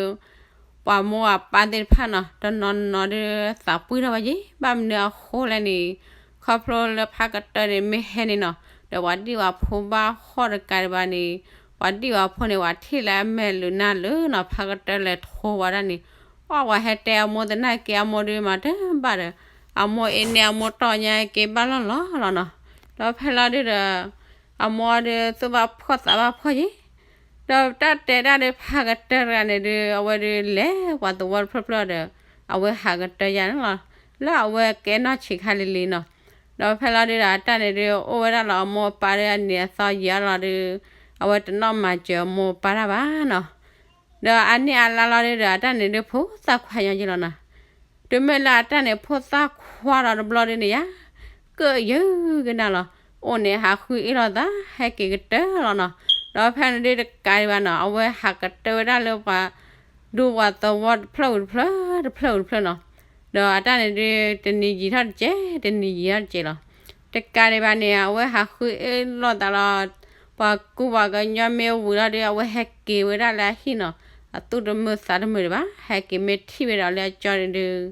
ပှၤမိၢ်အပၢ်သ့ၣ်တဖၣ်နီၤ တနီၤနီၤဒုးသးပှံၢ်ထီၣ်ဝဲယဲ ဘၣ်မနုၤအဃိလဲၣ်န့ၣ် ခီဖျိလၢဖးကတၢၢ်န့ၣ်မ့ၢ်ဟဲန့ၣ်နီၤ ဒီးပှၤဒံၣ်ပှၤဖိဘၣ်ဟီၣ်တကးဒံးဘၣ်န့ၣ် ပှၤဒံၣ်ပှၤဖိန့ၣ် ပှၤထံၣ်လၢအမဲာ်လုာ်နၢ်လုာ်နီၤ ဖးကတၢၢ်လဲၤထိဝဲဒၣ်န့ၣ် ပှၤဟဲတဲအမိၢ်သနာ်က့ အမိၢ်ဒုးမၤတဘၣ်ဒီး အမိၢ်အ့န့ၢ်အမိၢ်တီၢ်ညါက့ၤဘၣ်လီၢ်လီၢ်လီၤနီၤ. ဒီးဖဲလီၤဒုးဒီး အမိၢ်ဒုးသူၣ်ဘၣ်ဖှီၣ်သးဘၣ်ဖှီၣ်ယဲ ဒီးတၢ်တဲဒၣ်ဒီးဖးကတၢၢ်တဂၤန့ၣ်ဒုး အဝဲဒုးလဲၤပှၤသဝီတဖျၢၣ်ဖျၢၣ်ဒီး အဝဲဟးကတၢၢ်ယါန့ၣ်လီၤ. လၢအဝဲကဲနီၢ်ဆံးခါလံၤလံၤနီၤ. ဒီးဖဲလီၤဒုးဒီးအတၢ်န့ၣ်ဒုး အိၣ်ဝဲဒၣ်လီၤအမိၢ်အပၢ်ဒီးအနံၤအသီယံာ်လီၤဒုး အဝဲတနီၣ်မၤစၢၤအမိၢ်အပၢ်တၢ်ဘၣ်နီၤ. ဒီးအနံၣ်အလါလီၤဒုးဒီး အတၢ်န့ၣ်ဒုးဖိသၣ်ခွါညီယံလီၤနီၤ. တုၤမ့ၢ်လၢအတၢ်န့ၣ်ဖိသၣ်ခွါလီၤတဘျီဒုးန့ၣ်ယါ ကၢၣ်ယၢကနၣ်လီၤ. အိၣ်န့ၣ်ဟးဃုအ့ၣ်လိာ်သး ဟဲက့ၤကတၢၢ်လီၤနီၤ. ဒီးဖဲန့ၣ်ဒုးတကးဒံးဘၣ်နီၤ အဝဲဟးကတၢၢ်ဝဲဒၣ်လၢပှၤ ဒူပှၤသဝီတဖျၢၣ်ဝံၤတဖျၢၣ် တဖျၢၣ်ဝံၤတဖျၢၣ်နီၤ. ဒီးအတၢ်န့ၣ်ဒုး တနံၤယံာ်ထီၣ်တကဲး တနံၤယံာ်ထီၣ်တကဲးလီၤ. တကးဒံးဘၣ်န့ၣ် အဝဲဟးဃုအ့ၣ်လိာ်သးလီၤ. ပှၤကူပှၤကညီမ့ၢ်ဝံၤလီၤဒီး အဝဲဟဲက့ၤဝဲဒၣ်လၢအဟံၣ်နီၤ. အသူၣ်တမုာ်သးတမုာ်ဒံးဘၣ် ဟဲက့ၤမ့ၢ်ထံၣ်ဝဲဒီးလၢအကၠီန့ၣ်ဒုး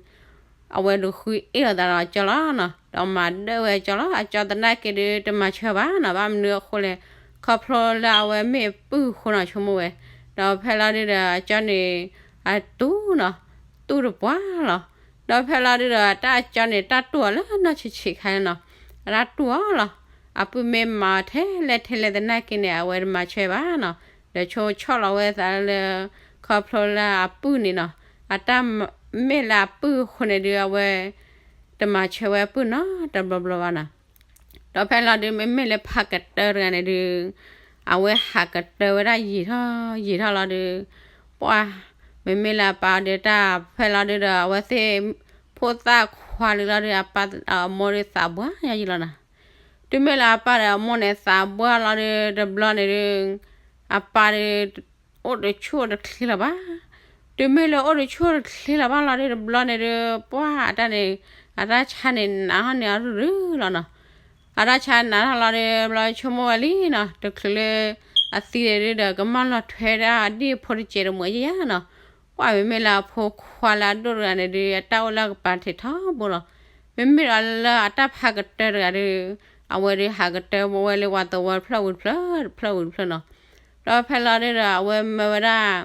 အဝဲဒုးဃုအ့ၣ်လိာ်သးလီၤအကၠီလီၤနီၤ. ဒီးမၤဒၢဝဲအကၠီလီၤ. အကၠီသနာ်က့ဒုးတမၤဆၢဘၣ်နီၤ. ဘၣ်မနုၤအဃိလဲၣ် ခီဖျိလၢအဝဲမ့ၢ်အပုၢ်အဃိနီၤ ဆိကမိၣ်ဝဲ. ဒီးဖဲလီၤဒုးဒီးအကၠီန့ၣ် အတူၢ်နီၤ တူၢ်တပှၢ်လီၤ. ဒီးဖဲလီၤဒုးဒီးတၢ်အကၠီန့ၣ် တၢ်တူၢ်အီၤလၢနီၢ်ဆံးဆံးခါန့ၣ်နီၤ. အတၢ်တူၢ်အီၤလီၤ. အပုၢ်မ့ၢ်မၤအီၤထဲလဲၣ်ထဲလဲၣ်သနာ်က့န့ၣ် အဝဲတမၤဆၢဘၣ်နီၤ. ဒီးဆိကမိၣ်လီၤဝဲသးလၢ ခီဖျိလၢအပုၢ်န့ၣ်နီၤ. အတၢ်မ့ၢ်လၢအပုၢ်အဃိန့ၣ်ဒုး အဝဲတမၤဆၢဝဲအပုၢ်နီတဘျီဘျီဘၣ်နီၤ. ဒီးဖဲလီၤဒုး မ့မ့ၢ်လၢဖးကတၢၢ်တဂၤန့ၣ်ဒုး အဝဲဟးကတၢၢ်ဝဲဒၣ်ယံာ်ထီၣ်ယံာ်ထီၣ်လီၤဒုး ပှၤ မ့မ့ၢ်လၢအပၢ်အီၤဒီးတၢ်ဖဲလီၤဒုးဒီး အဝဲသ့ၣ်ဖိသၣ်ခွါလံလီၤဒုး အပၢ်အမိၢ်ဒုးသးဘှါယံာ်လီၤနီၤ. တုၤမ့ၢ်လၢအပၢ်ဒီးအမိၢ်န့ၣ် သးဘှါလီၤဒုး တဘျီန့ၣ်ဒုး အပၢ်ဒုး အိၣ်တဆူၣ်အိၣ်တချ့လၢၤဘၣ်. တုၤမ့ၢ်လၢအိၣ်တဆူၣ်အိၣ်တချ့လၢၤဘၣ်လီၤဒုး တဘျီန့ၣ်ဒုး ပှၤအတၢ်န့ၣ် အတၢ်ဆါန့ၣ်နးထီၣ်န့ၢ်အီၤရုၢ်ရုၢ်လီၤနီၤ. အတၢ်ဆါနးထီၣ်လီၤဒုး ဘျီဆိကမိၣ်ဝဲလံနီၤ တချုးလၢ အသံဒုးဒီး ကမၢလီၤထွဲဒၣ်အဒံၣ်အဖိတစဲးတမှဲၤယါနီၤ. ပှၤမ့မ့ၢ်လၢအဖိခွါလၢအဒိၣ်တဂၤန့ၣ်ဒုး အတၢ်အိၣ်လၢအကပၤထံးထီဘိလီၤ. မ့မ့ၢ်ဒီးလၢအတၢ်ဖးကတၢၢ်တဂၤဒုး အဝဲဒုးဟးကတၢၢ်ဝဲလၢပှၤသဝီတဖျၢၣ်ဝံၤတဖျၢၣ် တဖျၢၣ်ဝံၤတဖျၢၣ်နီၤ. ဒီးဖဲလီၤဒုးဒီး အဝဲမၢဝဲဒၣ်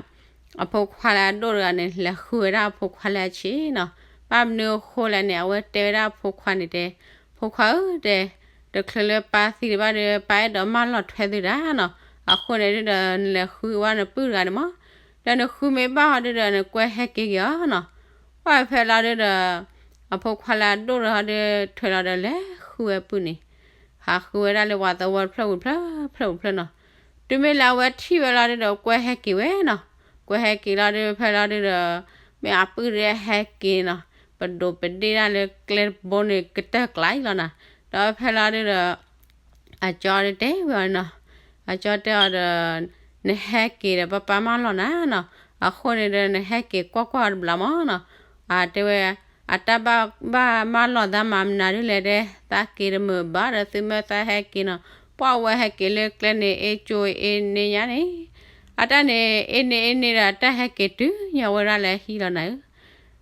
အဖိခွါလၢအဒိၣ်တဂၤန့ၣ် လဲၤဃုဝဲဒၣ်အဖိခွါလၢအဆံးနီၤ. ဘၣ်မနုၤအဃိလဲၣ်န့ၣ် အဝဲတဲဝဲဒၣ်အဖိခွါန့ၣ်တဲ ဖိခွါဧၢတဲ တချုးလၢပၢ်သံဒံးဘၣ်ဒီး ပၢ်အဲၣ်ဒိးမၢလီၤထွဲသုဒၣ်နီၤ. အဃိန့ၣ်ဒုးဒီး နလဲၤဃုဝဲနပုၢ်တဂၤန့ၣ်မး ဒီးနဃုမ့ၢ်ဘၣ်ဟီဒုးဒီး နကွဲဟဲက့ၤက့ၤအီၤနီၤ. ပှၤဖဲလီၤဒုးဒီး အဖိခွါလၢအဒိၣ်ဒီးဟီဒီး ထွဲလီၤဒီးလဲၤဃုဝဲပုၢ်န့ၣ်, ဟးဃုဝဲဒၣ်လၢပှၤသဝီတဖျၢၣ်ပူၤတဖျၢၣ် ဖျၢၣ်ပူၤတဖျၢၣ်နီၤ. တုၤမ့ၢ်လၢအဝဲထံၣ်ဝဲလီၤဒုဒီး ကွဲဟဲက့ၤဝဲနီၤ. ကွဲဟဲက့ၤလီၤဒု ဖဲလီၤဒုဒီး မ့ၢ်အပုၢ်ဒုဟဲက့ၤနီၤ, ပဒိးပဒ့ၣ်ဒၣ်လၢကျဲတဘိန့ၣ် ကတၢၢ်ကျါအံၤလီၤနီၤ. ဒီးဖဲလီၤဒုဒီး အကၠီဒုတဲဝဲအီၤနီၤ, အကၠီတဲအီၤဒီး နဟဲက့ၤဒီး ပၢ်ပၢ်မၢလီၤနၤနီၤ, အဃိန့ၣ်ဒီး နဟဲက့ၤကွၢ်ကွၢ်အီၤတဘျီမးနီၤ. အတဲဝဲ အတၢ်ဘၣ်ဘၣ်မၢလီၤသးမၤမနုၤဒ်လဲၣ်ဒဲ, သးက့ၤတမုာ်ဘၣ်ဒီး သုမၢသးဟဲက့ၤနီၤ. ပှၢ်အဝဲဟဲက့ၤလၢကျဲန့ၣ် အ့ၣ်ကၠိအ့ၣ်န့ၢ်ညါန့ၣ်, အတၢ်န့ၣ် အ့ၣ်န့ၢ်အ့ၣ်န့ၢ်ဒီး အတၢ်ဟဲက့ၤတုၤညါဝဲဒၣ်လၢဟံၣ်လီၤနၤဧၢ.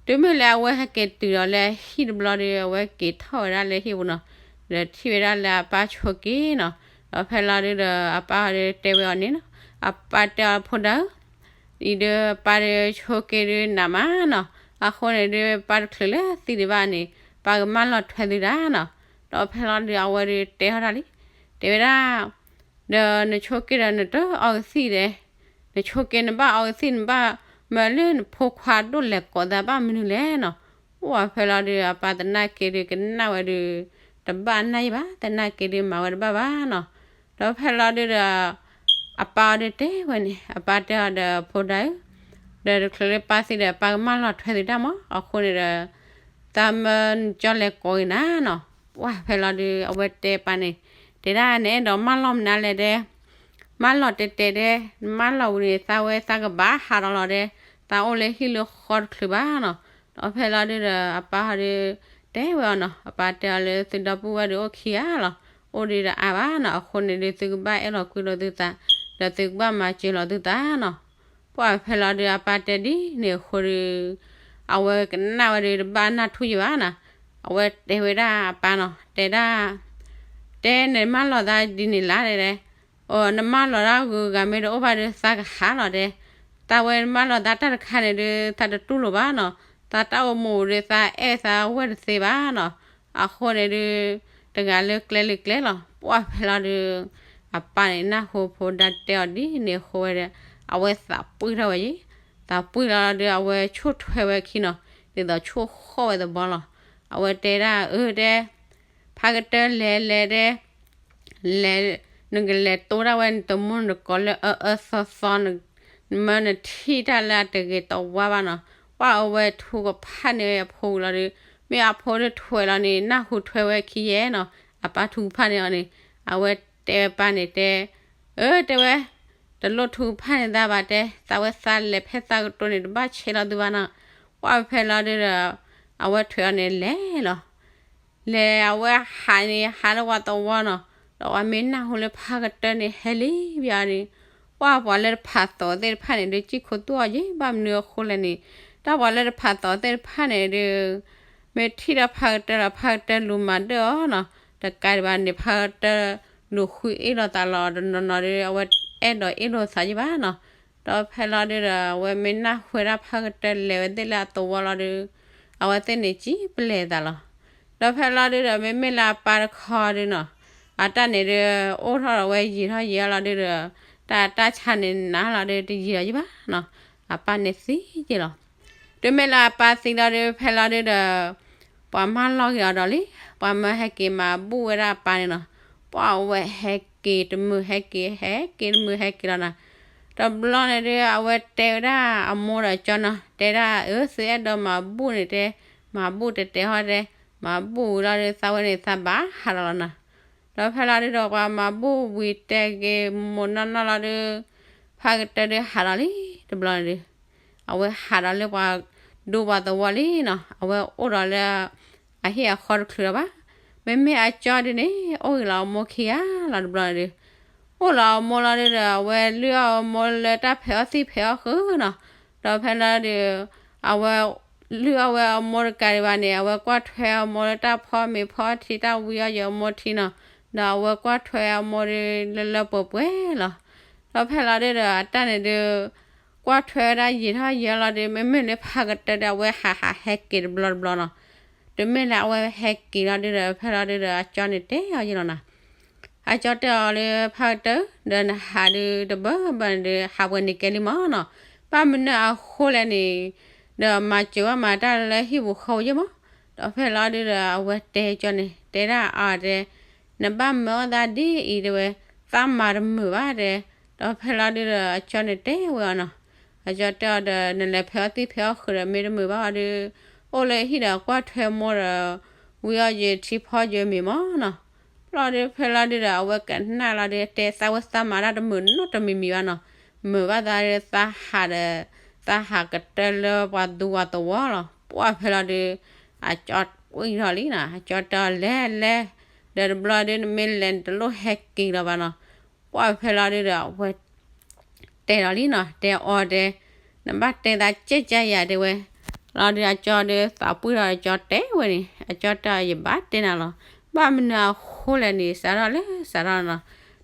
တုၤမ့ၢ်လၢအဝဲဟဲက့ၤတုၤဒီးလၢဟံၣ်တဘျီဒီး အဝဲက့ၤထီၣ်ဝဲဒၣ်လၢဟံၣ်ပူၤနီၤ, ဒီးထံၣ်ဝဲဒၣ်လၢအပၢ်ဆိးက့နီၤ. ဒီးဖဲလီၤဒုဒီး အပၢ်ဒီးတဲဝဲအီၤန့ၣ်နီၤ, အပၢ်တဲအီၤ ဖိဒါဧၢ, အံၤဒုးပၢ်ဒုးဆိးက့ဒုးနးမးနီၤ, အဃိန့ၣ်ဒုး ပၢ်တချုးလၢသံဒံးဘၣ်န့ၣ် ပၢ်ကမၢလီၤထွဲသုဒၣ်နီၤ. ဒီးဖဲလီၤဒုး အဝဲဒုးတဲထီၣ်တၢ်လံ, တဲဝဲဒၣ် ဒီးနဆိးက့ဒီးနတအီကသံၣ်ဒဲး, နဆိးက့နဘၣ်အီကသံၣ် နဘၣ်မၢလၢနဖိခွါဒိၣ်လဲၤကိးသးဘၣ်မနုၤလဲၣ်နီၤ. အိၣ်ဖဲလီၤဒုး အပၢ်သနာ်က့ဒုး ကနၣ်ဝဲဒုး တဘၣ်နၢ်ယံဘၣ်, သနာ်က့ဒုးမၤဝဲတဘၣ်ဘၣ်နီၤ. ဒီးဖဲလီၤဒုးဒီး အပၢ်အီၤဒုးတဲဝဲန့ၣ်, အပၢ်တဲအီၤဒီး ဖိဒါဧၢ, ဒီးတချုးလၢပၢ်သံဒီး ပၢ်ကမၢလီၤထွဲသုတၢ်မး, အဃိန့ၣ်ဒီး သးမၢနကၠီလဲၤကိးဂ့ၤနၤနီၤ. ပှၢ်ဖဲလီၤဒုး အဝဲတဲပၢ်န့ၣ်, တဲဒၣ်နအဲၣ်ဒိးမၢလီၤမနုၤလဲၣ်ဒဲ, မၢလီၤတဲာ်တဲာ်ဒဲ, နမၢလီၤဝံၤန့ၣ် သးဝဲသးကဘၣ်ဟးဒီးလီၤဒဲ, သးအိၣ်လၢဟံၣ်လၢဃီတချုးဘၣ်နီၤ. ဒီးဖဲလီၤဒုးဒီး အပၢ်ဟီဒုး တဲဝဲအီၤနီၤ, အပၢ်တဲအီၤလၢ သုဒီပုၢ်ဝဲၢ်ဒုးအိၣ်ခံဂၤလီၤ, အိၣ်ဒံးဒီးအါဘၣ်နီၤ, အဃိန့ၣ်ဒုး သုကဘၣ်အဲၣ်လီၤကွံလိာ်သုသး, ဒီးသုကဘၣ်မၤစၢၤလီၤသုသးနီၤ. ပှၢ်ဖဲလီၤဒုး အပၢ်တဲဒ်န့ၣ်အဃိဒီး အဝဲကနၣ်ဝဲဒုး တဘၣ်နၢ်ထူၣ်ယံဘၣ်နီၤ. အဝဲတဲဝဲဒၣ်အပၢ်နီၤ, တဲဒၣ် တဲနမၢလီၤသးဒ်န့ၣ်လၢ်ဒဲဒဲ, နမၢလီၤတၢ်ဂုၤဂၤမ့ၢ်တအိၣ်ဘၣ်ဒီး သးကဟးလီၤဒဲ, သးဝဲမၢလီၤသးတၢ်တခါန့ၣ်ဒုး သးတတူၢ်လိာ်ဘၣ်နီၤ, သးတၢ်အိၣ်မူဒုး သးအဲၣ်သးဝဲၢ်တသ့ဘၣ်နီၤ. အဃိန့ၣ်ဒုး တဂၤလၢကျဲလၢကျဲလီၤ. ပှၢ်ဖဲလီၤဒုး အပၢ်န့ၣ် နၢ်ဟူဖိဒါတဲအီၤဒ်န့ၣ်အဃိဝဲဒီး အဝဲသးပှံၢ်ထီၣ်ဝဲယံၤ, သးပှံၢ်လီၤဒုး အဝဲဆိၣ်ထွဲဝဲခံနီၤ, ဒ်သိးဆိၣ်ဃီၣ်ဝဲသဘီလီၤ. အဝဲတဲဒၣ်အၢတဲ ဖးကတၢၢ်လဲၤလဲၤဒဲ, လဲၤ, နကလဲၤတိၢ်ဒၣ်ဝဲနတမူနကိးလၢအအၢသီသီ, နမၢနထံၣ်တၢ်လၢအတဂ့ၤတဝါဘၣ်နီၤ. ပှၢ်အဝဲထုကဖၣ်န့ၢ်ဝဲအဖိဝံၤလီၤဒီး မ့ၢ်အဖိဒုးထွဲလီၤန့ၣ် နၢ်ဟူထွဲဝဲခံယဲနီၤ. အပၢ်ထုကဖၣ်န့ၢ်အီၤန့ၣ် အဝဲတဲဝဲပၢ်န့ၣ်တဲ, အၢတဲဝဲ, တလိၣ်ထုကဖၣ်န့ၢ်သးဘၣ်တဲ, သးဝဲသးလဲၤဖဲသးကတိၤန့ၣ် တဘၣ်ဆဲးလီၤသုဘၣ်နီၤ. ပှၢ်ဖဲလီၤဒုးဒီး အဝဲထွဲအီၤန့ၣ်လဲၤလီၤ. လဲၤအဝဲဟးန့ၣ် ဟးလၢပှၤသဝီနီၤ, ဒီးပှၤမ့ၢ်နၢ်ဟူလၢဖးကတၢၢ်န့ၣ် ဟဲလံဘၣ်န့ၣ်, ပှၢ်ပှၤလၢတဖးသီသ့ၣ်တဖၣ်န့ၣ်ဒုး စံၣ်ခိၣ်သူၣ်အီၤယံၤ ဘၣ်မနုၤအဃိလဲၣ်န့ၣ်, တၢ်ပှၤလၢတဖးသီသ့ၣ်တဖၣ်န့ၣ်ဒုး မ့ၢ်ထံၣ်ဒီးဖးကတၢၢ်ဒီး ဖးကတၢၢ်လူၤမၤဒၢၣ်အီၤနီၤ, တကးဒံးဘၣ်န့ၣ် ဖးကတၢၢ်လူၤဃုအ့ၣ်လိာ်သးလီၤ, တနီၤနီၤဒုး အဝဲအဲၣ်ဒိးအ့ၣ်လိာ်သးယံၤဘၣ်နီၤ. ဒီးဖဲလီၤဒုးဒီး အဝဲမ့ၢ်နၢ်ဟူဝဲဒၣ်ဖးကတၢၢ်လဲၤဝဲသ့ၣ်လၢအသဝီလီၤဒုး အဝဲသ့ၣ်န့ၣ်စံၣ်ပလဲၤသးလီၤ. ဒီးဖဲလီၤဒုးဒီး မ့မ့ၢ်လၢအပၢ်တခီဒုးနီၤ, အတၢ်န့ၣ်ဒုး အိၣ်ထီၣ်ဒီးဝဲယံာ်ထီၣ်ယံာ်လီၤဒုးဒီး တၢ်တၢ်ဆါန့ၣ်နးလီၤဒုး တယံာ်လီၤယံၤဘၣ်နီၤ, အပၢ်န့ၣ်သံယံာ်လီၤ. တုၤမ့ၢ်လၢအပၢ်သံလီၤဒုး ဖဲလီၤဒုးဒီး ပှၤမၢလီၤက့ၤအီၤဒီးလံ, ပှၤမၢဟဲက့ၤမၤဘူၣ်ဝဲဒၣ်အပၢ်န့ၣ်နီၤ, ပှၢ်အဝဲဟဲက့ၤတမုာ်ဟဲက့ၤ ဟဲက့ၤတမုာ်ဟဲက့ၤလီၤနီၤ. တဘျီန့ၣ်ဒုး အဝဲတဲဝဲဒၣ်အမိၢ်ဒီးအကၠီနီၤ, တဲဒၣ်အၢ သုအဲၣ်ဒိးမၤဘူၣ်န့ၣ်တဲ, မၤဘူၣ်တဲတဲဟီၣ်တဲ, မၤဘူၣ်ဝံၤလီၤဒုး သးဝဲန့ၣ်သးဘၣ်ဟးလီၤလီၤနီၤ. ဒီးဖဲလီၤဒုးဒီး ပှၤမၤဘူၣ်ဝံၤတဲက့ၤမိၢ်နီၢ်နီၢ်လီၤဒုး ဖးကတၢၢ်ဒုးဟးလီၤလံ တဘျီန့ၣ်ဒုး အဝဲဟးဒီးလၢပှၤဒူပှၤသဝီလံနီၤ, အဝဲအိၣ်ဒီးလၢ အဟံၣ်အဃီတချုးလီၤဘၣ်. မ့မ့ၢ်အကၠီဒုးန့ၣ် အိၣ်ဂ့ၤလီၤအမိၢ်ခံဂၤလီၤတဘျီန့ၣ်ဒုး အိၣ်လီၤအမိၢ်လီၤဒုးဒီး အဝဲလုၢ်အီၣ်အမိၢ်လၢတၢ်ဖဲးအီၣ်သံၣ်ဖဲးအီၣ်ဃုာ်နီၤ. ဒီးဖဲလီၤဒုး အဝဲ လုၢ်အီၣ်ဝဲအမိၢ်တကးဒံးဘၣ်န့ၣ် အဝဲကွၢ်ထွဲအမိၢ်လၢတၢ်ဖီမ့ၤဖီထံ တၢ်ဝံအီၣ်ယံၤအမိၢ်ထံနီၤ. ဒီးအဝဲကွၢ်ထွဲအမိၢ်ဒုးလၢလၢပှဲၤပှဲၤလီၤ. ဒီးဖဲလီၤဒုးဒီး အတၢ်န့ၣ်ဒုး ကွၢ်ထွဲဝဲဒၣ်ယံာ်ထီၣ်ယံာ်လီၤဒုး မ့မ့ၢ်လၢဖးကတၢၢ်ဒုး အဝဲဟးဟးဟဲက့ၤတဘျီတဘျီနီၤ. တုၤမ့ၢ်လၢအဝဲဟဲက့ၤလီၤဒုးဒီး ဖဲလီၤဒုးဒီး အကၠီန့ၣ်တဲအီၤယံၤလီၤနီၤ. အကၠီတဲအီၤလၢ ဖးကတၢၢ် ဒီးနဟးဒုးတဘၢဘၢန့ၣ်ဒုး ဟးပှဲၤန့ၣ်ကဲလံမးနီၤ. ဘၣ်မနုၤအဃိလဲၣ်န့ၣ် ဒီးမၤစၢၤဘၣ်မၤတၢ်လၢဟံၣ်ပူၤဃီပူၤယဲမး. ဒီးဖဲလီၤဒုဒီး အဝဲတဲကၠီန့ၣ် တဲဒၣ်အီၤတဲ, နဘၣ်မၢအီၣ်သးဒ်အံၤတဲဝဲ, သးမၤတမုာ်ဘၣ်တဲ. ဒီးဖဲလီၤဒုဒီးအကၠီန့ၣ်တဲဝဲအီၤနီၤ, အကၠီတဲအီၤဒီး နလဲၤဖဲးအီၣ်သံၣ်ဖဲးအီၣ်ဃုာ်ဒီး မ့ၢ်တမုာ်ဘၣ်အီၤဒု အိၣ်လၢဟံၣ်ဒီးကွၢ်ထွဲမိၢ်ဒီး ဝံအီၣ်ယထံဖီယမံၤမၢ်နီၤ. ဘျီဒုဖဲလီၤဒုဒီး အဝဲကနၣ်လီၤဒု တဲသးဝဲသးမၤတၢ်တမုာ်နီတမံၤမံၤဘၣ်နီၤ, မုာ်ဘၣ်သးဒုသးဟးဒီး သးဟးကတၢၢ်လၢပှၤသူပှၤသဝီလီၤ. ပှၢ်ဖဲလီၤဒု အကၠီဝံၣ်ထီၣ်လံနီၤ, အကၠီတဲအီၤလဲၤလဲၤ, ဒီးတဘျီဒုနမ့ၢ်လဲၤနတလိၣ်ဟဲက့ၤလီၤဘၣ်နီၤ. ပှၢ်ဖဲလီၤဒုဒီး အဝဲ တဲဒီးလံနီၤ, တဲအီၤတဲ, နဘၣ်တဲသးကဲကဲယၤတဲဝဲ. လီၤဒုအကၠီဒုသးပှံၢ်ထီၣ်အကၠီတဲဝဲန့ၣ်, အကၠီတဲအီၤ ယဘၣ်တဲနၤလီၤ, ဘၣ်မနုၤအဃိလဲၣ်န့ၣ် စးထီၣ်လၢစးထီၣ်နီၤ,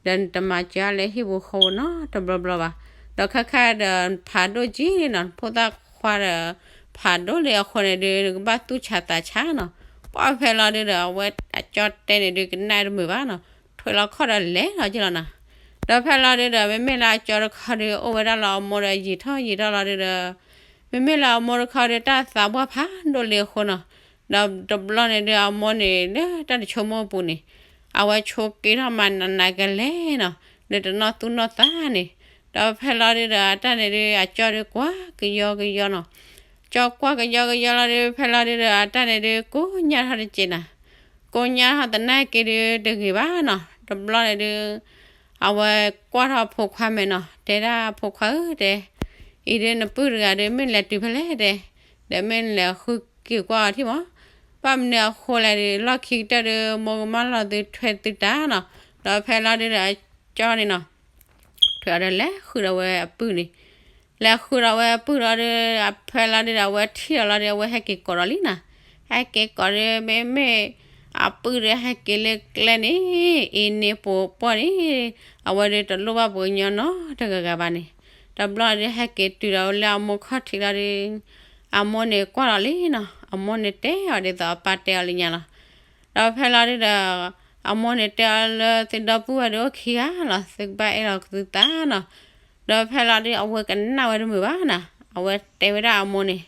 ဒီးနတမၤစၢၤလၢဟံၣ်ပူၤဃီပူၤနီတဘျီဘျီဘၣ်. ဒီးခဲခါဒီးဖးဒိၣ်ကံနီၤ, ဖိသၣ်ခွါဒီး ဖးဒိၣ်လံအဃိန့ၣ်ဒု နကဘၣ်သူၣ်ဆးသးဆးနီၤ. ပှၢ်ဖဲလီၤဒုဒီး အဝဲအကၠီတဲန့ၣ်ဒု ကနၣ်တမုာ်ဘၣ်နီၤ, ထွဲလီၤခီၣ်ဒီးလဲၤလီၤက့ၤလီၤနီၤ. ဒီးဖဲလီၤဒုဒီး မ့မ့ၢ်လၢအကၠီတခီဒု အိၣ်ဝဲဒၣ်လီၤအမိၢ်ဒီးယံာ်ထီၣ်ယံာ်ထီၣ်လီၤဒုဒီး မ့မ့ၢ်လၢအမိၢ်တခီဒု တၢ်သးပှၢ်ဖးဒိၣ်လံအဃိနီၤ, ဒီးတဘျီန့ၣ်ဒု အမိၢ်န့ၣ် လၢတၢ်တဆိကမိၣ်အပူၤန့ၣ် အဝဲဆိးက့ထီၣ်မၤနးနးကလဲာ်နီၤ, ဒီးတနီၢ်သူၣ်နီၢ်သးန့ၣ်. ဒီးဖဲလီၤဒုဒီး အတၢ်န့ၣ်ဒု အကၠီဒုကွၢ်ကယီကယီနီၤ, ကၠီကွၢ်ကယီကယီလီၤဒု ဖဲလီၤဒုဒီး အတၢ်န့ၣ်ဒု ကိးညါထီၣ်တက့ၢ်နီၤ, ကိးညါထီၣ်သနာ်က့ဒု တဂ့ၤဘၣ်နီၤ. တဘျီန့ၣ်ဒု အဝဲကွၢ်ထီၣ်အဖိခွါမဲာ်နီၤ, တဲဒၣ်အဖိခွါဧၢတဲ, အံၤဒုနပုၢ်တဂၤဒု မ့ၢ်လဲၤတုၤဖဲလဲၣ်တဲ, ဒီးမ့ၢ်နလဲၤဃုက့ၤကွၢ်အီၤထံၣ်မး, ဘၣ်မနုၤအဃိလဲၣ်ဒု လီၢ်ခံကတၢၢ်ဒု မိၢ်ကမၣ်လီၤသုထွဲသုတၢ်နီၤ. ဒီးဖဲလီၤဒုဒီး အကၠီန့ၣ်နီၤ ထွဲအီၤဒီးလဲၤဃုာ်ဒီးဝဲအပုၢ်န့ၣ်, လဲၤဃုာ်ဒီးဝဲအပုၢ်လီၤဒု အဖဲလီၤဒုဒီး အဝဲထံၣ်ဒီးလီၤဒု အဝဲဟဲက့ၤကိးဒီးလံနီၤ, ဟဲက့ၤကိးဒု မ့မ့ၢ် အပုၢ်ဒုဟဲက့ၤလၢကျဲန့ၣ် အ့န့ၣ်ပိာ်ပှီၢ်န့ၣ် အဝဲဒုတလိၣ်ဘၣ်ပှၤကညီနီတဂၤဂၤဘၣ်န့ၣ်, တဘျီဒု ဟဲက့ၤတုၤဒီးလၢအမိၢ်ခီၣ်ထံးလီၤဒု အမိၢ်န့ၣ်ကွၢ်ဒီးလံနီၤ, အမိၢ်န့ၣ်တဲအီၤဒ်သိးအပၢ်တဲအီၤလံညါလီၤ. ဒီးဖဲလီၤဒုဒီး အမိၢ်န့ၣ်တဲအီၤလၢ သုဒီပုၢ်ဝဲၢ်ဒုအိၣ်ခံဂၤလီၤ, သုကဘၣ်အဲၣ်လီၤသုသးနီၤ. ဒီးဖဲလီၤဒု အဝဲကနၣ်ဝဲတမုာ်ဘၣ်နီၤ, အဝဲတဲဝဲဒၣ်အမိၢ်န့ၣ်,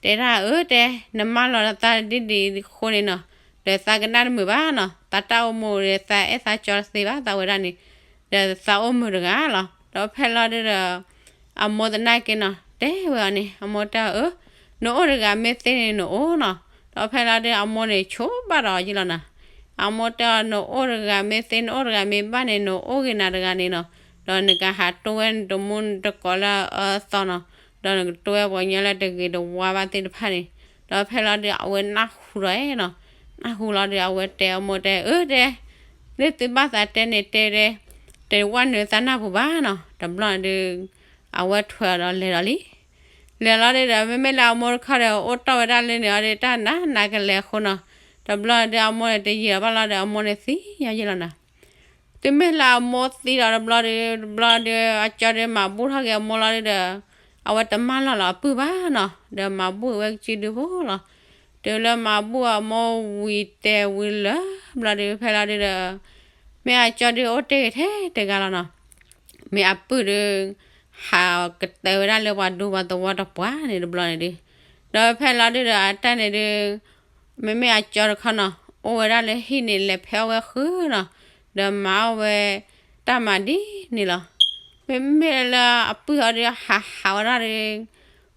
တဲဒၣ်အၢတဲ, နမၢလီၤသးဒ်ဒ်အဃိန့ၣ်နီၤ, ဒီးသးကနၣ်တမုာ်ဘၣ်နီၤ, သးတၢ်အိၣ်မူဒီး သးအဲၣ်သးကၠီတသ့ဘၣ်သးဝဲဒၣ်န့ၣ်, ဒီးသးအိၣ်မုာ်တဂၤလီၤ. ဒီးဖဲလီၤဒုဒီး အမိၢ်သနာ်က့နီၤ တဲဝဲအီၤန့ၣ်, အမိၢ်တဲအီၤအၢ, နအိၣ်တဂၤမ့ၢ်သ့န့ၣ်နအိၣ်နီၤ. ဒီးဖဲလီၤဒု အမိၢ်န့ၣ်ဆိးဘၣ်ဒီးအီၤယ့ၢ်လီၤနီၤ, အမိၢ်တဲအီၤ နအိၣ်တဂၤမ့ၢ်သ့ နအိၣ်တဂၤမ့ၢ်ဘၣ်န့ၣ် နအိၣ်ဂ့ၤနၤတဂၤန့ၣ်နီၤ, ဒီးနကဟးတိဝဲနတမူနတကိးလၢအအၢအသီနီၤ, ဒီးနကတိဝဲပှၤကညီလၢတဂ့ၤတဝါဘၣ်သ့ၣ်တဖၣ်န့ၣ်. ဒီးဖဲလီၤဒု အဝဲနၢ်ဟူဒီးနီၤ, နၢ်ဟူလီၤဒု အဝဲတဲအမိၢ်တဲ အၢတဲ, လၢသုဘၣ်သးတဲန့ၣ်တဲတဲ, တဝဲနုာ်သးနၢ်ပူၤဘၣ်နီၤ. တဘျီဒု အဝဲထွဲအီၤဒီးလဲၤဒီးလံ. လဲၤလီၤဒုဒီး မ့မ့ၢ်လၢအမိၢ်တခီဒီး အိၣ်တီၢ်ဝဲဒၣ်လၢန့ၣ်အီၤဒု တၢ်နးနးကလဲာ်အဃိနီၤ, တဘျီဒု အမိၢ်န့ၣ်တယံာ်လီၤဘၣ်လီၤဒီး အမိၢ်န့ၣ်သံယီယ့ၢ်လီၤနီၤ. တုၤမ့ၢ်လၢအမိၢ်သံဒီးတဘျီဒု တဘျီဒု အကၠီဒုမၤဘူၣ်ထီၣ်က့ၤအမိၢ်လီၤဒုဒီး အဝဲတမၢလီၤလီၤအပုၢ်ဘၣ်နီၤ, ဒီးမၤဘူၣ်ဝဲကစုဒုဖိလီၤ. တုၤလၢမၤဘူၣ်အမိၢ်ဝံၤတဲာ်ဝံၤလၢာ်ဘျီဒု ဖဲလီၤဒုဒီး မ့ၢ်အကၠီဒုအိၣ်တ့ၢ်ဂ့ၤထဲတဂၤလီၤနီၤ. မ့ၢ်အပုၢ်ဒု ဟးကတၢၢ်ဝဲဒၣ်လၢပှၤဒူပှၤသဝီတပှၢ်န့ၣ်တဘျီန့ၣ်ဒု, ဒီးဖဲလီၤဒုဒီး အတၢ်န့ၣ်ဒု မ့မ့ၢ်အကၠီတခီနီၤ အိၣ်ဝဲဒၣ်လၢဟံၣ်န့ၣ် လဲၤဖဲအီၣ်ဝဲဃုာ်နီၤ, ဒီးမၤအီၣ်ဝဲတၢ်မၤဒ်န့ၣ်လီၤ. မ့မ့ၢ်လၢအပုၢ်အီၤဒု ဟးဟးဝဲဒၣ်ဒု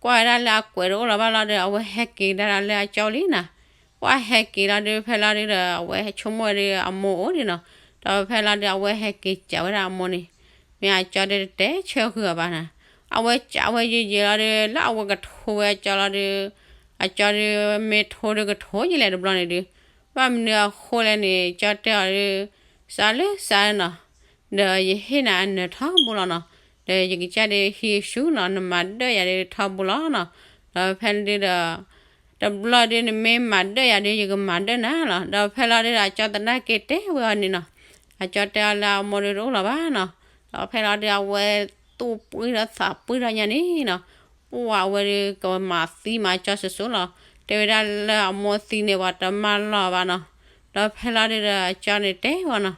ကွၢ်ဝဲဒၣ်လၢအကွဲးတအိၣ်လီၤဘၣ်လီၤဒီး အဝဲဟဲက့ၤဒၣ်လၢအကၠီလံနီၤ. ပှၢ်ဟဲက့ၤလီၤဒု ဖဲလီၤဒုဒီး အဝဲဆိကမိၣ်ဝဲဒု အမိၢ်အိၣ်ဒံးနီၤ, ဒီးဖဲလီၤဒု အဝဲဟဲက့ၤစံးဝဲဒၣ်အမိၢ်န့ၣ်, မ့ၢ်အကၠီဒုတတဲဆၢဃုာ်အီၤဘၣ်နီၤ, အဝဲစံးဝဲယံာ်ယံာ်လီၤဒု လၢအဝဲကထိဝဲအကၠီလီၤဒု, အကၠီဒု မ့ၢ်ထိဒုကထိယလဲၣ်တဘျီန့ၣ်ဒု, ဘၣ်မနုၤအဃိလဲၣ်န့ၣ် ကၠီတဲအီၤဒု စးလၢစးနီၤ, ဒီးယဟ့ၣ်နၤအနၢၤထီဘိလီၤနီၤ, ဒီးယကစၢ်ဒုဟံးဆူနီၤ နမၤဒၢၣ်ယၤဒုထီဘိလီၤနီၤ, ဒီးဖဲလီၤဒုဒီး တဘျီဒု နမ့ၢ်မၤဒၢၣ်ယၤဒု ယကမၤဒၢၣ်နၤလီၤ. ဒီးဖဲလီၤဒုဒီး အကၠီသနာ်က့တဲဝဲအီၤန့ၣ်နီၤ, အကၠီတဲအီၤလၢအမိၢ်ဒုတအိၣ်လီၤဘၣ်နီၤ, ဒီးဖဲလီၤဒု အဝဲသူၣ်ပှံၢ်ဒီးသးပှံၢ်ထီၣ်ညါန့ၣ်နီၤ, ပှၢ်အဝဲဒုကမၤသံမၤကၠီစိၤစိၤလီၤ, တဲဝဲဒၣ်လၢအမိၢ်သံန့ၣ် ပှၤတမၢလီၤဘၣ်နီၤ, ဒီးဖဲလီၤဒုဒီး အကၠီန့ၣ်တဲဝဲနီၤ,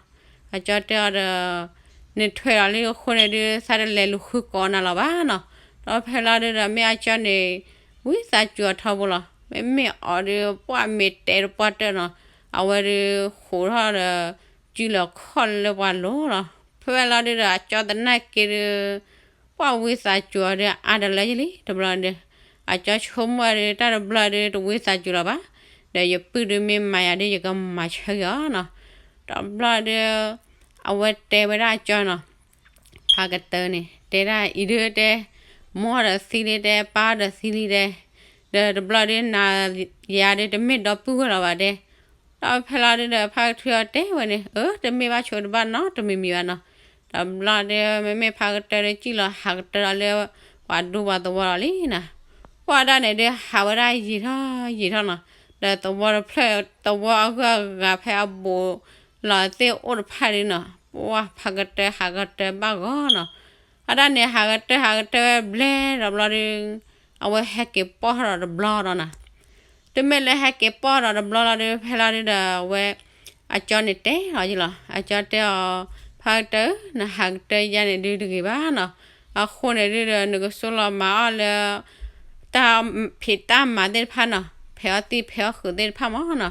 အကၠီတဲအီၤဒီး နထွဲလီၤလံအဃိန့ၣ်ဒု သးတလဲၤလူၤဃုကိးနၤလီၤဘၣ်နီၤ, ဒီးဖဲလီၤဒုဒီး မ့ၢ်အကၠီန့ၣ် ဝံသးစူၤအီၤထီဘိလီၤ, မ့မ့ၢ်အီၤဒုး ပှၢ်မ့ၢ်တဲတပှၢ်တၢၢ်နီၤ, အဝဲဒုးဃိးထီၣ်ဒီး စုလီၤခီၣ်လၢပှၤလိၤလီၤ. ဖဲဝဲလီၤဒုးဒီး အကၠီသနာ်က့ဒုး ပှၢ်ဝံသးစူၤအီၤဒုးအါတလၢယလံ တဘျီဒုး, အကၠီဆိကမိၣ်ဒုး တၢ်တဘျီဒုး တဝံသးစူၤလၢၤဘၣ်, ဒီးယပုၢ်ဒုးမ့ၢ်မၤယၤဒုး ယကမၤဆၢက့ၤအီၤနီၤ. တဘျီဒုး အဝဲတဲဝဲဒၣ်အကၠီနီၤ, ဖးကတၢၢ်န့ၣ် တဲဒၣ်အံၤဒုးတဲ, မိၢ်ဒီးသံလံတဲ, ပၢ်ဒီးသံလံတဲ, ဒီးတဘျီဒုးနၤယၤဒုး တမ့ၢ်ဒီပုၢ်ဝဲၢ်လီၤဘၣ်တဲ. ဒီးဖဲလီၤဒုးဒီး ဖါကတၢၢ်အီၤတဲဝဲန့ၣ်, အၢ တမ့ၢ်ဘၣ်ဆိတဘၣ်နီတမံၤမံၤဘၣ်နီၤ. တဘျီဒုး မ့မ့ၢ်ဖါကတၢၢ်ဒုး စံၣ်လီၤဟးကတၢၢ်ဒီးလၢ ပှၤဒူပှၤသဝီလီၤလံနီၤ. ပှၢ်ဒၣ်န့ၣ်ဒုး ဟးဝဲဒၣ်ယံာ်ထီၣ်ယံာ်ထီၣ်နီၤ, ဒီးသဝီတဖျၢၣ် သဝီအဂုၤအဂၤဖဲအဘူးလီၤသ့ၣ်အိၣ်တဖၣ်ဒုးနီၤ, ပှၢ်ဖါကတၢၢ်ဟးကတၢၢ်ဘၣ်ဂီၤနီၤ. အဒၣ်န့ၣ် ဟးကတၢၢ်ဟးကတၢၢ်ဝဲဘျဲၣ်ဒီးဘျီဒုး အဝဲဟဲက့ၤပီၢ်ထီၣ်ဒီးတဘျီဒီးနီၤ. တုၤမ့ၢ်လၢဟဲက့ၤပီၢ်ထီၣ်ဒီးတဘျီလီၤဒုး ဖဲလီၤဒုးဒီး အဝဲ အကၠီန့ၣ်တဲလီၤယံာ်လီၤ. အကၠီတဲအီၤ, ဖါကတၢၢ် နဟးကတၢၢ်ယါန့ၣ်ဒုးတဂ့ၤဘၣ်နီၤ. အဃိန့ၣ်ဒုးဒီး နကဆိလီၤမၤအီၣ်လၢ တၢ်ဖံးတၢ်မၤသ့ၣ်တဖၣ်နီၤ, ဖဲးအီၣ်သံၣ်ဖဲးအီၣ်ဃုာ်သ့ၣ်တဖၣ်မးနီၤ.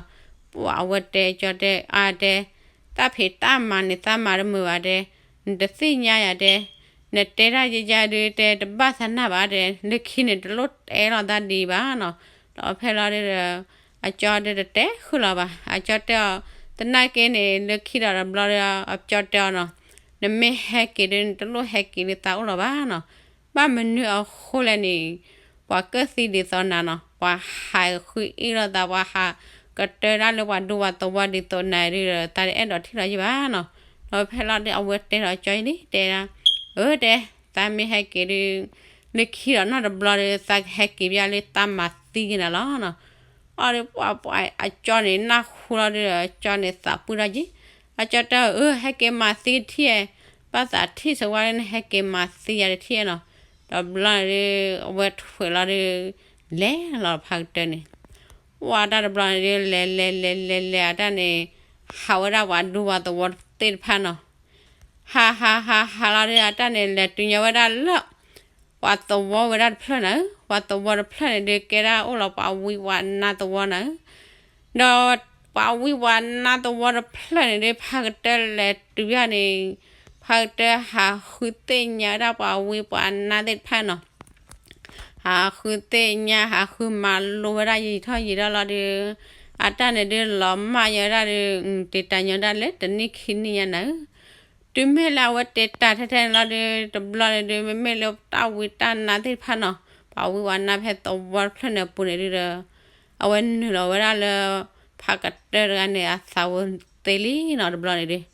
ပှၢ်အဝဲတဲ ကၠီတဲအါတဲ, တၢ်ဖံးတၢ်မၤန့ၣ် သးမၤတမုာ်ဘၣ်တဲ, နတသ့ၣ်ညါယၤတဲ, နတဲတၢ်ယါယါဒုးတဲ တဘၣ်သးနၢ်ဘၣ်တဲ, လၢခံန့ၣ် တလိၣ်တဲလီၤသးဒံးဘၣ်နီၤ. ဒီးဖဲလီၤဒုးဒီး အကၠီဒုးတတဲဃုာ်လီၤဘၣ်. အကၠီတဲအီၤ, သနာ်က့န့ၣ် လၢခံဒီးတဘျီဒီး အကၠီတဲအီၤနီၤ, နမ့ၢ်ဟဲက့ၤဒုး နတလိၣ်ဟဲက့ၤဒုးသးအိၣ်လီၤဘၣ်နီၤ. ဘၣ်မနုၤအဃိလဲၣ်န့ၣ်, ပှၤကၢၣ်သံဒ်သိးနၤနီၤ, ပှၤဟးဃုအ့ၣ်လိာ်သး ပှၤဟးကတၢၢ်ဒၣ်လၢပှၤဒူပှၤသဝီဒ်သိးနၤဒုးဒီး သးတအဲၣ်ဒိးထံၣ်လီၤယံၤဘၣ်နီၤ. ဒီးဖဲလီၤဒုး အဝဲတဲဒီးကၠီအံၤလံ တဲဒၣ်, အၢတဲ, သးမ့ၢ်ဟဲက့ၤဒုး လၢခံဒီးနီတဘျီဒီး သးကဟဲက့ၤဘၣ်လၢတၢ်မၤသံက့ၤနၤလီၤနီၤ. အီၤဒုးပှၢ်ပှၢ် အကၠီန့ၣ်နၢ်ဟူလီၤဒုးဒီး အကၠီန့ၣ်သးပှၢ်ထီၣ်က့ၤ. အကၠီတဲအီၤ အၢ ဟဲက့ၤမၤသံတထံၣ်, ဘၣ်သးထံၣ်စဝါလၢ နဟဲက့ၤမၤသံယၤတထံၣ်နီၤ. ဒီးဘျီန့ၣ်ဒုး အဝဲထွဲးလီၤဒုး လဲၤလီၤဖါကတၢၢ်န့ၣ် ဝဲတၢ်တဘျီန့ၣ်ဒုး လဲၤလဲၤလဲၤလဲၤလဲၤအတၢ်န့ၣ် ဟးဝဲဒၣ်ပှၤဒူပှၤသဝီသ့ၣ်တဖၣ်နီၤ. ဟးဟးဟးဟးလီၤဒုး အတၢ်န့ၣ် လဲၤတုၤညီဝဲဒၣ်လၢ ပှၤသဝီဝဲဒၣ်တဖျၢၣ်န့ၣ်, ပှၤသဝီတဖျၢၣ်န့ၣ်ဒုး ကဲဒၣ်အိၣ်လီၤပှၤဝံပှၤနါသဝီန့ၣ်. ဒီးပှၤဝံပှၤနါသဝီတဖျၢၣ်န့ၣ်ဒုး ဖါကတၢၢ်လဲၤတုၤယၤန့ၣ်, ဖါကတၢၢ်ဟးဃုသ့ၣ်ညါဝဲဒၣ်ပှၤဝံပှၤနါသ့ၣ်တဖၣ်နီၤ. ဟးဃုသ့ၣ်ညါ ဟးဃုမၤလိဝဲဒၣ်ယံာ်ထီၣ်ယံာ်ထီၣ်လီၤဒုး အတၢ်န့ၣ်ဒုး လီၤမၢ်ညီဝဲဒၣ်ဒုး တ့တၢ်ညီဒၣ်လၢတနံၣ်ခံနံၣ်ညါန့ၣ်. တုၤမ့ၢ်လၢအဝဲတ့တၢ်ထဲထဲန့ၣ်လီၤဒုး တဘျီန့ၣ်ဒုး မ့မ့ၢ်လၢတၢ်ဝံတၢ်နါသ့ၣ်တဖၣ်နီၤ, ပှၤဝံပှၤနါဖဲသဝီတဖျၢၣ်န့ၣ်အပူၤန့ၣ်ဒုးဒီး အဝဲနုာ်လီၤဝဲဒၣ်လၢ ဖါကတၢၢ်တဂၤန့ၣ် အသးဝဲသ့လံနီၤ တဘျီန့ၣ်ဒုး.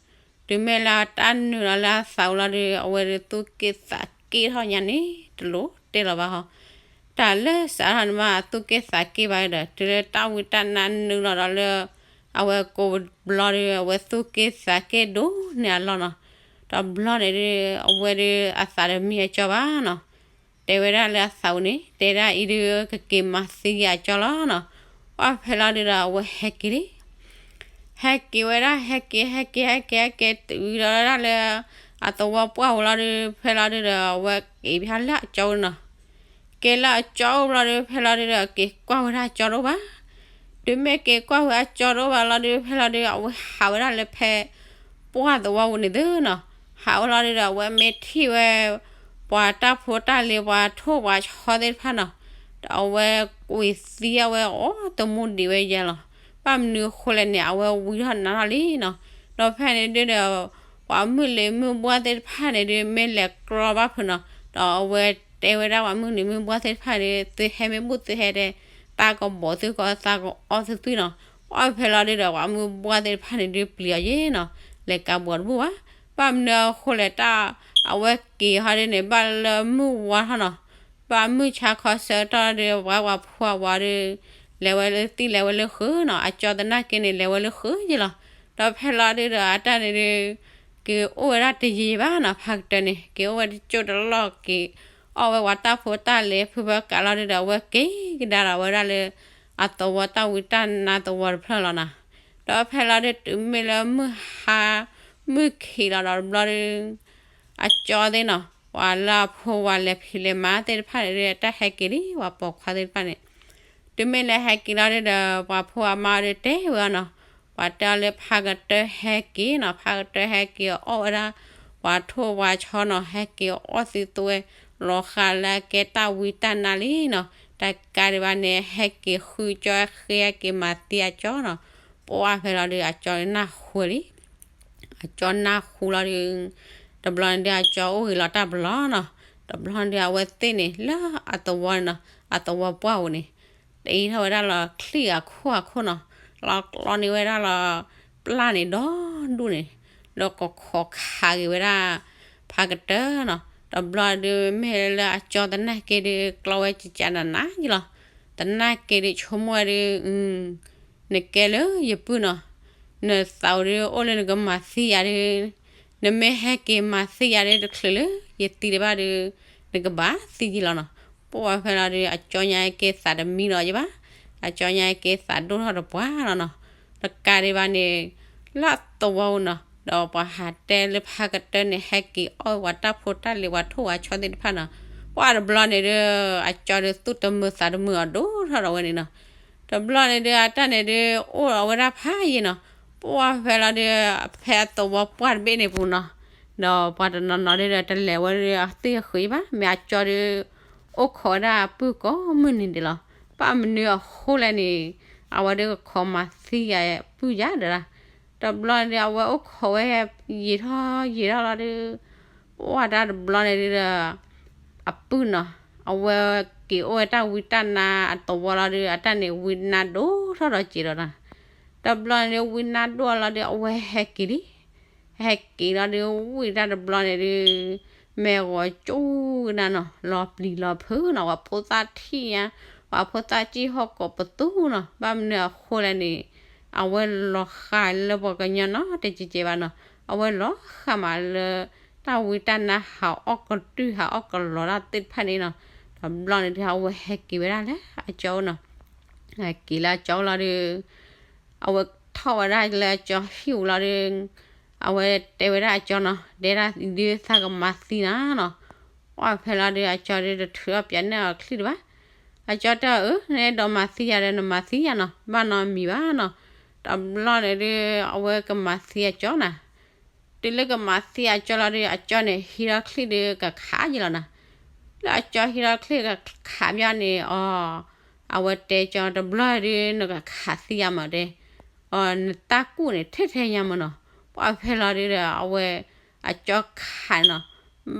တုၤမ့ၢ်လၢတၢ်နုာ်လီၤလၢအသးဝဲလီၤဒုး အဝဲဒုးသူၣ်က့ၣ်သးက့ၣ်ထီၣ်ညါန့ၣ် တလိၣ်တဲလီၤဘၣ်ဟီ. တၢ်လၢစးထီၣ်န့ၣ်မး အသူၣ်က့ၣ်သးက့ၣ်ဘၣ်ဒီး တုၤလၢတၢ်ဝံတၢ်နါနုာ်လီၤဒီးလၢ အဝဲကိးဘျီဒုး အဝဲသူၣ်က့ၣ်သးက့ၣ်ဒိၣ်န့ၢ်အလီၢ်နီၤ. တဘျီန့ၣ်ဒုး အဝဲဒုးအသးတမံအကၠီဘၣ်နီၤ. တဲဝဲဒၣ်လၢအသးဝဲန့ၣ် တဲဒၣ်အံၤဒုး ကက့ၤမၤသံအကၠီလီၤနီၤ. ပှၢ်ဖဲလီၤဒုးဒီး အဝဲဟဲက့ၤလံ ဟဲက့ၤဝဲဒၣ် ဟဲက့ၤ ဟဲက့ၤ ဟဲက့ၤ ဟဲက့ၤ တုၤဒီးဒၣ်လၢ အသဝီပှၢ်ဝဲလီၤဒုး ဖဲလီၤဒုးဒီး အဝဲက့ၤဖဲလၢအကၠီအိၣ်နီၤ. က့ၤလၢအကၠီအိၣ်ဘျီဒုး ဖဲလီၤဒုးဒီး က့ၤကွၢ်ဝဲဒၣ်အကၠီတအိၣ်ဘၣ်. တုၤမ့ၢ်က့ၤကွၢ်ဝဲအကၠီတအိၣ်ဘၣ်လီၤဒုး ဖဲလီၤဒုး အဝဲဟးဝဲဒၣ်လၢဖဲ ပှၢ်သဝီပူၤန့ၣ်သုနီၤ. ဟးဝဲလီၤဒုးဒီး အဝဲမ့ၢ်ထံၣ်ဝဲ ပှၤတၢ်ဖိတၢ်လံၤ ပှၤထိၣ်ပှၤဆီသ့ၣ်တဖၣ်နီၤ. ဒီးအဝဲကွံာ်သံအဝဲအီၣ်သမူဒံးဝဲယဲလီၤ. ဘၣ်မနုၤအဃိလဲၣ်န့ၣ် အဝဲဝံထီၣ်နါထီၣ်လံနီၤ. ဒီးဖဲန့ၣ်ဒုးဒီး ပှၤမုၢ်လံၤမုၢ်ဘှၢ်သ့ၣ်တဖၣ်န့ၣ်ဒုး မ့ၢ်လဲၤကြီဘၣ်ဖုးနီၤ. ဒီးအဝဲတဲဝဲဒၣ်ပှၤမုၢ်လံၤမုၢ်ဘှၢ်သ့ၣ်တဖၣ်န့ၣ် သုဟဲမ့ၢ်ဘူၣ်သုဟဲတဲ သးကဘီးသုကီး သးကအီၣ်သုသွံၣ်နီၤ. ပှၢ်ဖဲလီၤဒုးဒီး ပှၤမုၢ်ဘှၢ်သ့ၣ်တဖၣ်န့ၣ်ဒုးပျံၤအီၤယဲနီၤ. လဲၤကးဘီးတဘူၣ်ဘၣ်. ဘၣ်မနုၤအဃိလဲၣ် တၢ်အဝဲက့ၤဟီဒုးန့ၣ် ဘၣ်လၢမုၢ်ဝါထီၣ်နီၤ. ဘၣ်မုၢ်ဆါခီဆၢကတီၢ်ဒုး ပှၤပှၤဖိအဝၤဒုး လဲၤဝဲလၢသံၣ်လဲၤဝဲလၢဃုာ်နီၤ. အကၠီသနာ်က့န့ၣ် လဲၤဝဲလၢဃုာ်ယဲလီၤ. ဒီးဖဲလီၤဒုးဒီး အတၢ်န့ၣ်ဒုး က့ၤအိၣ်ဝဲဒၣ်တယံာ်ဘၣ်နီၤ. ဖါကတၢၢ်န့ၣ် က့ၤအိၣ်ဝဲတကၠိၢ်တလီၢ်က့ၤ အီၣ်ဝဲပှၤတၢ်ဖိတၢ်လံၤဖုဖၢကးလီၤဒုးဒီး အဝဲက့ၤကဒါဒီးဝဲဒၣ်လၢ အသဝီတၢ်ဝံတၢ်နါသဝီတဖျၢၣ်လီၤနီၤ. ဒီးဖဲလီၤဒုးတုၤမ့ၢ်လၢမုၢ်ဟါ မုၢ်ခံးလီၤဒီးတဘျီဒုး အကၠီသ့ၣ်နီၤ ပှၤလၢအဖိဝၤလဲၤဖံးလဲၤမၤသ့ၣ်တဖၣ်န့ၣ်ဒုး တၢ်ဟဲက့ၤလံ ပှၤပိာ်ခွါသ့ၣ်တဖၣ်န့ၣ် တုၤမ့ၢ်လၢဟဲက့ၤလီၤဒုဒီး ပှၤဖိအမါအီၤဒုတဲဝဲအီၤနီၤ, ပှၤတဲအီၤလၢဖးကတၢၢ်ဟဲက့ၤနီၤ, ဖးကတၢၢ်ဟဲက့ၤအီၣ်ဝဲဒၣ် ပှၤထိၣ်ဝါဆီနီၤ, ဟဲက့ၤအီၣ်သံသိဝဲ လီၤဃာ်လၢအကဲတၢ်ဝံတၢ်နါလံနီၤ, တကးဒံးဘၣ်န့ၣ် ဟဲက့ၤဃုကၠီ ဟဲက့ၤမၤသံအကၠီနီၤ, ပှၢ်ဖဲလီၤဒု အကၠီနၢ်ဟူလံ အကၠီနၢ်ဟူလီၤဒု, တဘျီန့ၣ်ဒု အကၠီအိၣ်ဂ့ၤလီၤတၢ်ဘျီနီၤ, တဘျီဒု အဝဲသ့ၣ်န့ၣ် လၢအသဝီန့ၣ်နီၤ, အသဝီပှၢ်ဧိၤန့ၣ်, တအံၤထီၣ်ဝဲဒၣ်လီၤချံၣ်အခိၣ်အခိၣ်နီၤ, လီၤကျီန့ၢ်ဝဲဒၣ်လီၤ ပျၢ်န့ၣ်ဒီဒူၣ်န့ၣ်, ဒီးကခိးခးက့ၤဝဲဒၣ် ဖးကတၢၢ်နီၤ, တဘျီဒု မ့ၢ်လၢအကၠီသနာ်က့ဒု ကျီဝဲကကးနးနးယလီၤ, သနာ်က့ဒု ဆိကမိၣ်ဝဲဒု နကဲလၢယပုၢ်နီၤ, နသးအိၣ်ဒု အိၣ်လၢနကမၤသံယၤဒု, နမ့ၢ်ဟဲက့ၤမၤသံယၤဒု တချုးလၢယသံတဘၣ်ဒု, နကဘၣ်သံယလီၤနီၤ, ပှၢ်ဖဲလီၤဒု အကၠီညါက့ၤသးတမံလီၤယဘၣ်, အကၠီညါက့ၤသးဒိၣ်ထီၣ်တပှၢ်လီၤနီၤ, တကးဒံးဘၣ်န့ၣ် လၢသဝီဧိၤနီၤ, ဒီးပှၤဟးတဲလၢဖးကတၢၢ်န့ၣ် ဟဲက့ၤအီၣ်ဝဲတၢ်ဖိတၢ်လံၤ ပှၤထိၣ်ဝါဆီသ့ၣ်တဖၣ်နီၤ, ပှၢ်တဘျီန့ၣ်ဒု အကၠီဒု သူၣ်တမုာ်သးတမုာ်အီၤဒိၣ်ထီၣ်ဒီးဝဲန့ၣ်နီၤ, တဘျီန့ၣ်ဒု အတၢ်န့ၣ်ဒု အိၣ်ဒီးဝဲဒၣ်ဖးယံာ်နီၤ, ပှၢ်ဖဲလီၤဒု ဖဲအသဝီပှၢ်တဘ့ၣ်န့ၣ်ပူၤနီၤ, ဒီးပှၤတနီၤနီၤဒုဒီး တလဲၤဝဲဒု အသ့ၣ်ဃုာ်ဘၣ်, မ့ၢ်အကၠီဒု အိၣ်ခိးဝဲဒၣ်အပုၢ်ကိးမုၢ်နံၤဒဲးလီၤ, ဘၣ်မနုၤအဃိလဲၣ်န့ၣ်, အဝဲဒုကခိးမၤသံယၤပုၢ်ယၤဒီး, တဘျီန့ၣ်ဒု အဝဲအိၣ်ခိးဝဲ ယံာ်ထီၣ်ယံာ်ထီၣ်လီၤဒု ပှၢ်တၢ်တဘျီန့ၣ်ဒုဒီး အပုၢ်နီၤ, အဝဲက့ၤအိၣ်ဝဲတၢ်ဝံတၢ်နါအသဝီလီၤဒု အတၢ်န့ၣ်ဝံနါဒိၣ်ထီၣ်ဒီးစဲးဒီးနီၤ, တဘျီန့ၣ်ဒု ဝံနါဒိၣ်လီၤဒု အဝဲဟဲက့ၤလံ ဟဲက့ၤလီၤဒု ဝံတၢ်တဘျီန့ၣ်ဒု မ့ၢ်ဂီၤကၠူကနၣ်နီၤ, လီၤပျံၤလီၤဖုးနီၤ, ပှၤဖိသၣ်ထံၣ်ညါ, ပှၤဖိသၣ်စံၣ်ဟီၣ်ကိးပသူနီၤ, ဘၣ်မနုၤအဃိလဲၣ်န့ၣ်, အဝဲလီၤဃာ်လၢပှၤကညီနီၤ တကဲးကဲးဘၣ်နီၤ, အဝဲလီၤဃာ်မးလၢ တၢ်ဝံတၢ်နါဟးအီၣ်ကတုၢ်ဟးအီၣ်ကလီတၢ်သ့ၣ်တဖၣ်န့ၣ်နီၤ, တဘျီန့ၣ်ဒု အဝဲဟဲက့ၤဝဲဒၣ်လၢအကၠီအိၣ်နီၤ, ဟဲက့ၤလၢအကၠီအိၣ်လီၤဒု အဝဲထီၣ်ဝဲဒၣ်လၢအကၠီဟံၣ်အူလီၤဒု, အဝဲတဲဝဲဒၣ်အကၠီနီၤ, တဲဒၣ်ဒုသးကမၤသံနၤနီၤ, ပှၢ်ဖဲလီၤဒု အကၠီဒုတထုးထီၣ်ပၠးနဲၣ်အီၤချံၣ်တဘၣ်, အကၠီတဲအီၤ အၢ နအဲၣ်ဒိးမၤသံယၤဒီးနမၤသံယၤနီၤ, ဘၣ်နီတမံၤဘၣ်နီၤ, တဘျီန့ၣ်ဒု အဝဲကမၤသံအကၠီနၤ တုၤလၢကမၤသံအကၠီလီၤဒု အကၠီန့ၣ် ဟံးထီၣ်ချံၣ်ဒုကခးယံာ်လီၤနၤ, လၢအကၠီဟံးထီၣ်ချံၣ်ကခးဘၣ်န့ၣ် အီၤ, အဝဲတဲကၠီတဘျီဒု နကခးသံယၤမးတဲ, အီၤ နတၢ်ကူၣ်န့ၣ်ထဲထဲညါမးနီၤ, ပှၢ်ဖဲလီၤဒုဒီး အဝဲ အကၠီခးနီၤ,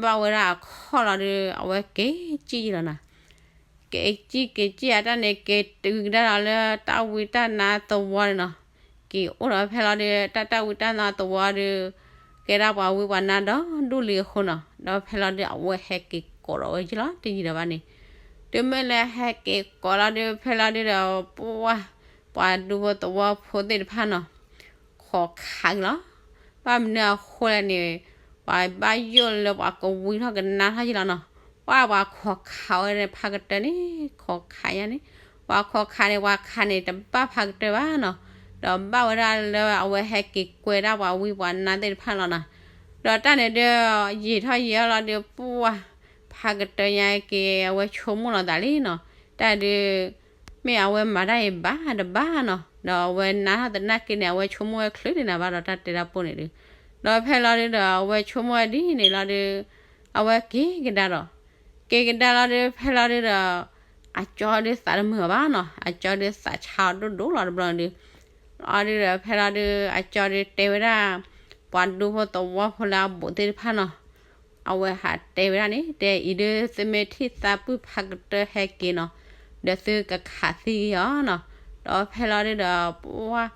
ဘၣ်ဝဲဒၣ်အခီၣ်လီၤဒု အဝဲက့ၤကံၣ်ယံာ်လီၤနၤ က့ၤကံၣ်က့ၤကံၣ်အတၢ်န့ၣ် က့ၤတုၤကဒါဒီးလၢတၢ်ဝံတၢ်နါသဝီန့ၣ်နီၤ, က့ၤအိၣ်ဒီးဖဲလီၤဒု တၢ်တၢ်ဝံတၢ်နါသဝီဒု ကဲဒၣ်ပှၤဝံပှၤနါဒီဒူၣ်လံအဃိနီၤ, ဒီးဖဲလီၤဒု အဝဲဟဲက့ၤကိးဒီးဝဲယံာ်လီၤ တယံာ်ဒီးဘၣ်န့ၣ်, တုၤမ့ၢ်လၢဟဲက့ၤကိးလီၤဒု ဖဲလီၤဒုဒီး ပှၢ် ပှၤဒူဖိသဝီဖိသ့ၣ်တဖၣ်နီၤ ခိးခးက့ၤလီၤ, ဘၣ်မနုၤအဃိလဲၣ်န့ၣ်, ပှၤဘၣ်ယိၣ်လၢပှၤကဝံထီၣ်ကနါထီၣ်ယံာ်လီၤနီၤ, ပှၢ်ပှၤခိးခးဝဲန့ၣ် ဖးကတၢၢ်န့ၣ် ခိးခးညါန့ၣ်, ပှၤခိးခးန့ၣ် ပှၤခးန့ၣ် တဘၣ်ဖးကတၢၢ်ဘၣ်နီၤ, ဒီးဘၣ်ဝဲဒၣ်လၢအဝဲဟဲက့ၤကွဲဒၣ်ပှၤဝံပှၤနါသ့ၣ်တဖၣ်လီၤနီၤ, ဒီးတၢ်န့ၣ်ဒု ယံာ်ထီၣ်ယံာ်ထီၣ်လီၤဒု ပှၢ် ဖးကတၢၢ်ညါက့ၤ အဝဲဆိကမိၣ်လီၤသးလံနီၤ, တၢ်ဒု မ့ၢ်အဝဲမၤတၢ်အံၤဘၣ်တဘၣ်နီၤ, ဒီးအဝဲနါထီၣ်သနာ်က့န့ၣ် အဝဲဆိကမိၣ်ဝဲချုးန့ၣ်နၤဘၣ်ဒီးတၢ်တဲတၢ်ပိၢ်န့ၣ်ဒု, ဒီးဖဲလီၤဒုဒီး အဝဲဆိကမိၣ်ဝဲဒ်န့ၣ်လီၤဒု, အဝဲက့ၤကဒါဒီး, က့ၤကဒါလီၤဒု ဖဲလီၤဒုဒီး အကၠီဒုသးတမုာ်ဘၣ်နီၤ, အကၠီဒုသးဆါအီၤဒိၣ်ဒိၣ်လီၤတဘျီဒု, အီၤဒုဒီး ဖဲလီၤဒု အကၠီဒုတဲဝဲဒၣ် ပှၤဒူဖိသဝီဖိလၢအဘူးသ့ၣ်တဖၣ်နီၤ အဝဲဟးတဲဝဲဒၣ်န့ၣ် တဲအံၤဒု သုမ့ၢ်ထံၣ်သးပုၢ်ဖးကတၢၢ်ဟဲက့ၤနီၤ, ဒီးသုကခးသံအီၤနီၤ, ဒီးဖဲလီၤဒုဒီး ပှၢ်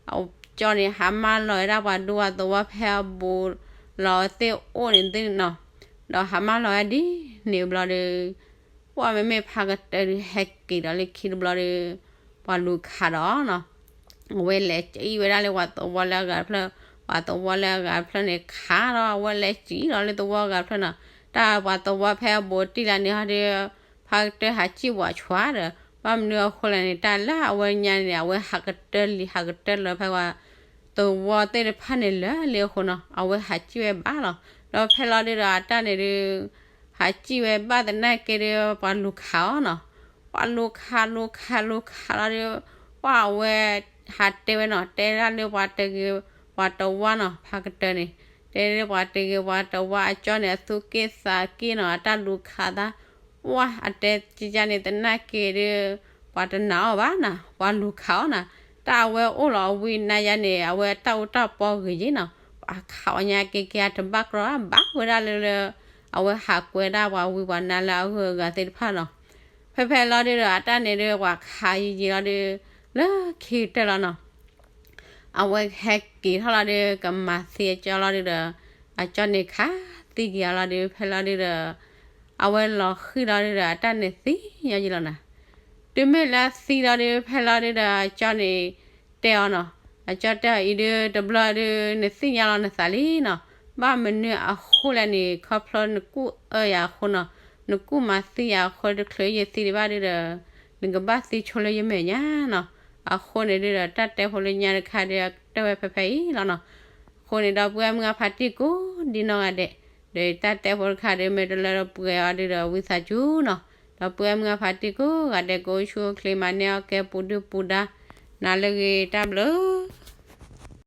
အကၠီန့ၣ် ဟးမၢလီၤဝဲဒၣ်ပှၤဒူပှၤသဝီဖဲအဘူးလီၤသ့ၣ်အိၣ်န့ၣ်သ့ၣ်နီၤ, ဒီးဟးမၢလီၤဝဲဒ်န့ၣ်ဘျီဒု ပှၢ်မ့မ့ၢ်ဖးကတၢၢ်ဒုဟဲက့ၤဒီးလၢခံတဘျီဒု ပှၤလူၤခးဒီးနီၤ, အဝဲလဲၤစံၣ်ဝဲဒၣ်လၢပှၤသဝီလၢအဂၤတဖျၢၣ်, ပှၤသဝီလၢအဂၤတဖျၢၣ်န့ၣ်ခးဒီး အဝဲလဲၤစံၣ်ဒီးလၢသဝီအဂၤတဖျၢၣ်နီၤ, တၢ်ပှၤသဝီဖဲအဘူးတံၢ်လၢန့ၣ်ဟီဒု ဖးကတၢၢ်ဟးစံၣ်ဝဲဆှါဒီး ဘၣ်မနုၤအဃိလဲၣ်န့ၣ် တၢ်လၢအဝဲညါန့ၣ် အဝဲဟးကတၢၢ်လံ ဟးကတၢၢ်လၢဖဲပှၤ သဝီသ့ၣ်တဖၣ်န့ၣ်လၢာ်လံအဃိနီၤ အဝဲဟးစံၣ်ဝဲဘၣ်လီၤ. ဒီးဖဲလီၤဒုဒီးအတၢ်န့ၣ်ဒု ဟးစံၣ်ဝဲဘၣ်သနာ်က့ဒု ပှၤလူၤခးအီၤနီၤ. ပှၤလူၤခးလူၤခးလူၤခးလီၤဒီး ပှၤအဝဲ ဟးတဲဝဲနီၤ, တဲဒၣ်လၢပှၤတဂ့ၤပှၤတဝါနီၤ, ဖးကတၢၢ်န့ၣ် တဲလၢပှၤတဂ့ၤပှၤတဝါအကၠီန့ၣ် အသူၣ်က့ၣ်သးက့ၣ်နီၤ, အတၢ်လူၤခးသး ပှၤအတဲကကန့ၣ် သနာ်က့ဒီး ပှၤတနာ်အီၤဘၣ်နီၤ, ပှၤလူၤခးအီၤနီၤ, တၢ်အဝဲအိၣ်လီၤအဝံနါယါန့ၣ် အဝဲတၢ်အူတၢ်ပီဂ့ၤယ့ၣ်နီၤ, ပှၤခးအီၤညါက့က့အတဘၣ်ကြီ ဘၣ်ဝဲဒၣ်လၢလၢ အဝဲဟးကွဲဒၣ်ပှၤဝံပှၤနါလၢအဂုၤအဂၤသ့ၣ်တဖၣ်နီၤ, ဖဲဖဲလီၤဒုဒီး အတၢ်န့ၣ်ဒီး ပှၤခးယံာ်ယံာ်လီၤဒီး လၢခံကတၢၢ်လီၤနီၤ အဝဲဟဲက့ၤထီၣ်လီၤဒီး ကမၤသံအကၠီလီၤဒုဒီး အကၠီန့ၣ်ခးသံက့ၤအီၤလီၤဒီး ဖဲလီၤဒုဒီး အဝဲလီၤဃံၣ်လီၤဒုဒီး အတၢ်န့ၣ်သံညီယံာ်လီၤနီၤ, တုၤမ့ၢ်လၢသံလီၤဒု ဖဲလီၤဒုဒီး အကၠီန့ၣ် တဲအီၤနီၤ, အကၠီတဲအီၤအံၤဒု တဘျီဒု နသ့ၣ်ညါလီၤနသးလံနီၤ, ဘၣ်မနုၤအဃိလဲၣ်န့ၣ် ခီဖျိနကူၣ်အၢယၤအဃိနီၤ, နကူၣ်မၤသံယၤအဃိတချုးယသံဒံးဘၣ်ဒုဒီး နကဘၣ်သံဆိလၢယမဲာ်ညါနီၤ, အဃိန့ၣ်ဒုဒီး တၢ်တဲဖိလၢညါတခါဒီး တဲဝဲဖဲဖဲအံၤလီၤနီၤ, အဃိန့ၣ်ဒီပုၢ်ဝဲၢ်မုၢ်အဖါတံၢ်ကိးဒံနီၢ်ဂၤဒဲး, ဒီးတၢ်တဲဖိတခါဒီး မ့ၢ်တလၢတပှဲၤအီၤဒုဒီး ဝံသးစူၤနီၤ, ဒီပုၢ်ဝဲၢ်မုၢ်အဖါတံၢ်ကိးဂၤဒဲး ကအိၣ်ဆူၣ်အိၣ်ချ့ မၤန့ၢ်အီၣ်ကဲပူၤဒုၣ်ပူၤဒါ, နၤလၢဂ့ၤ တၢ်ဘျုး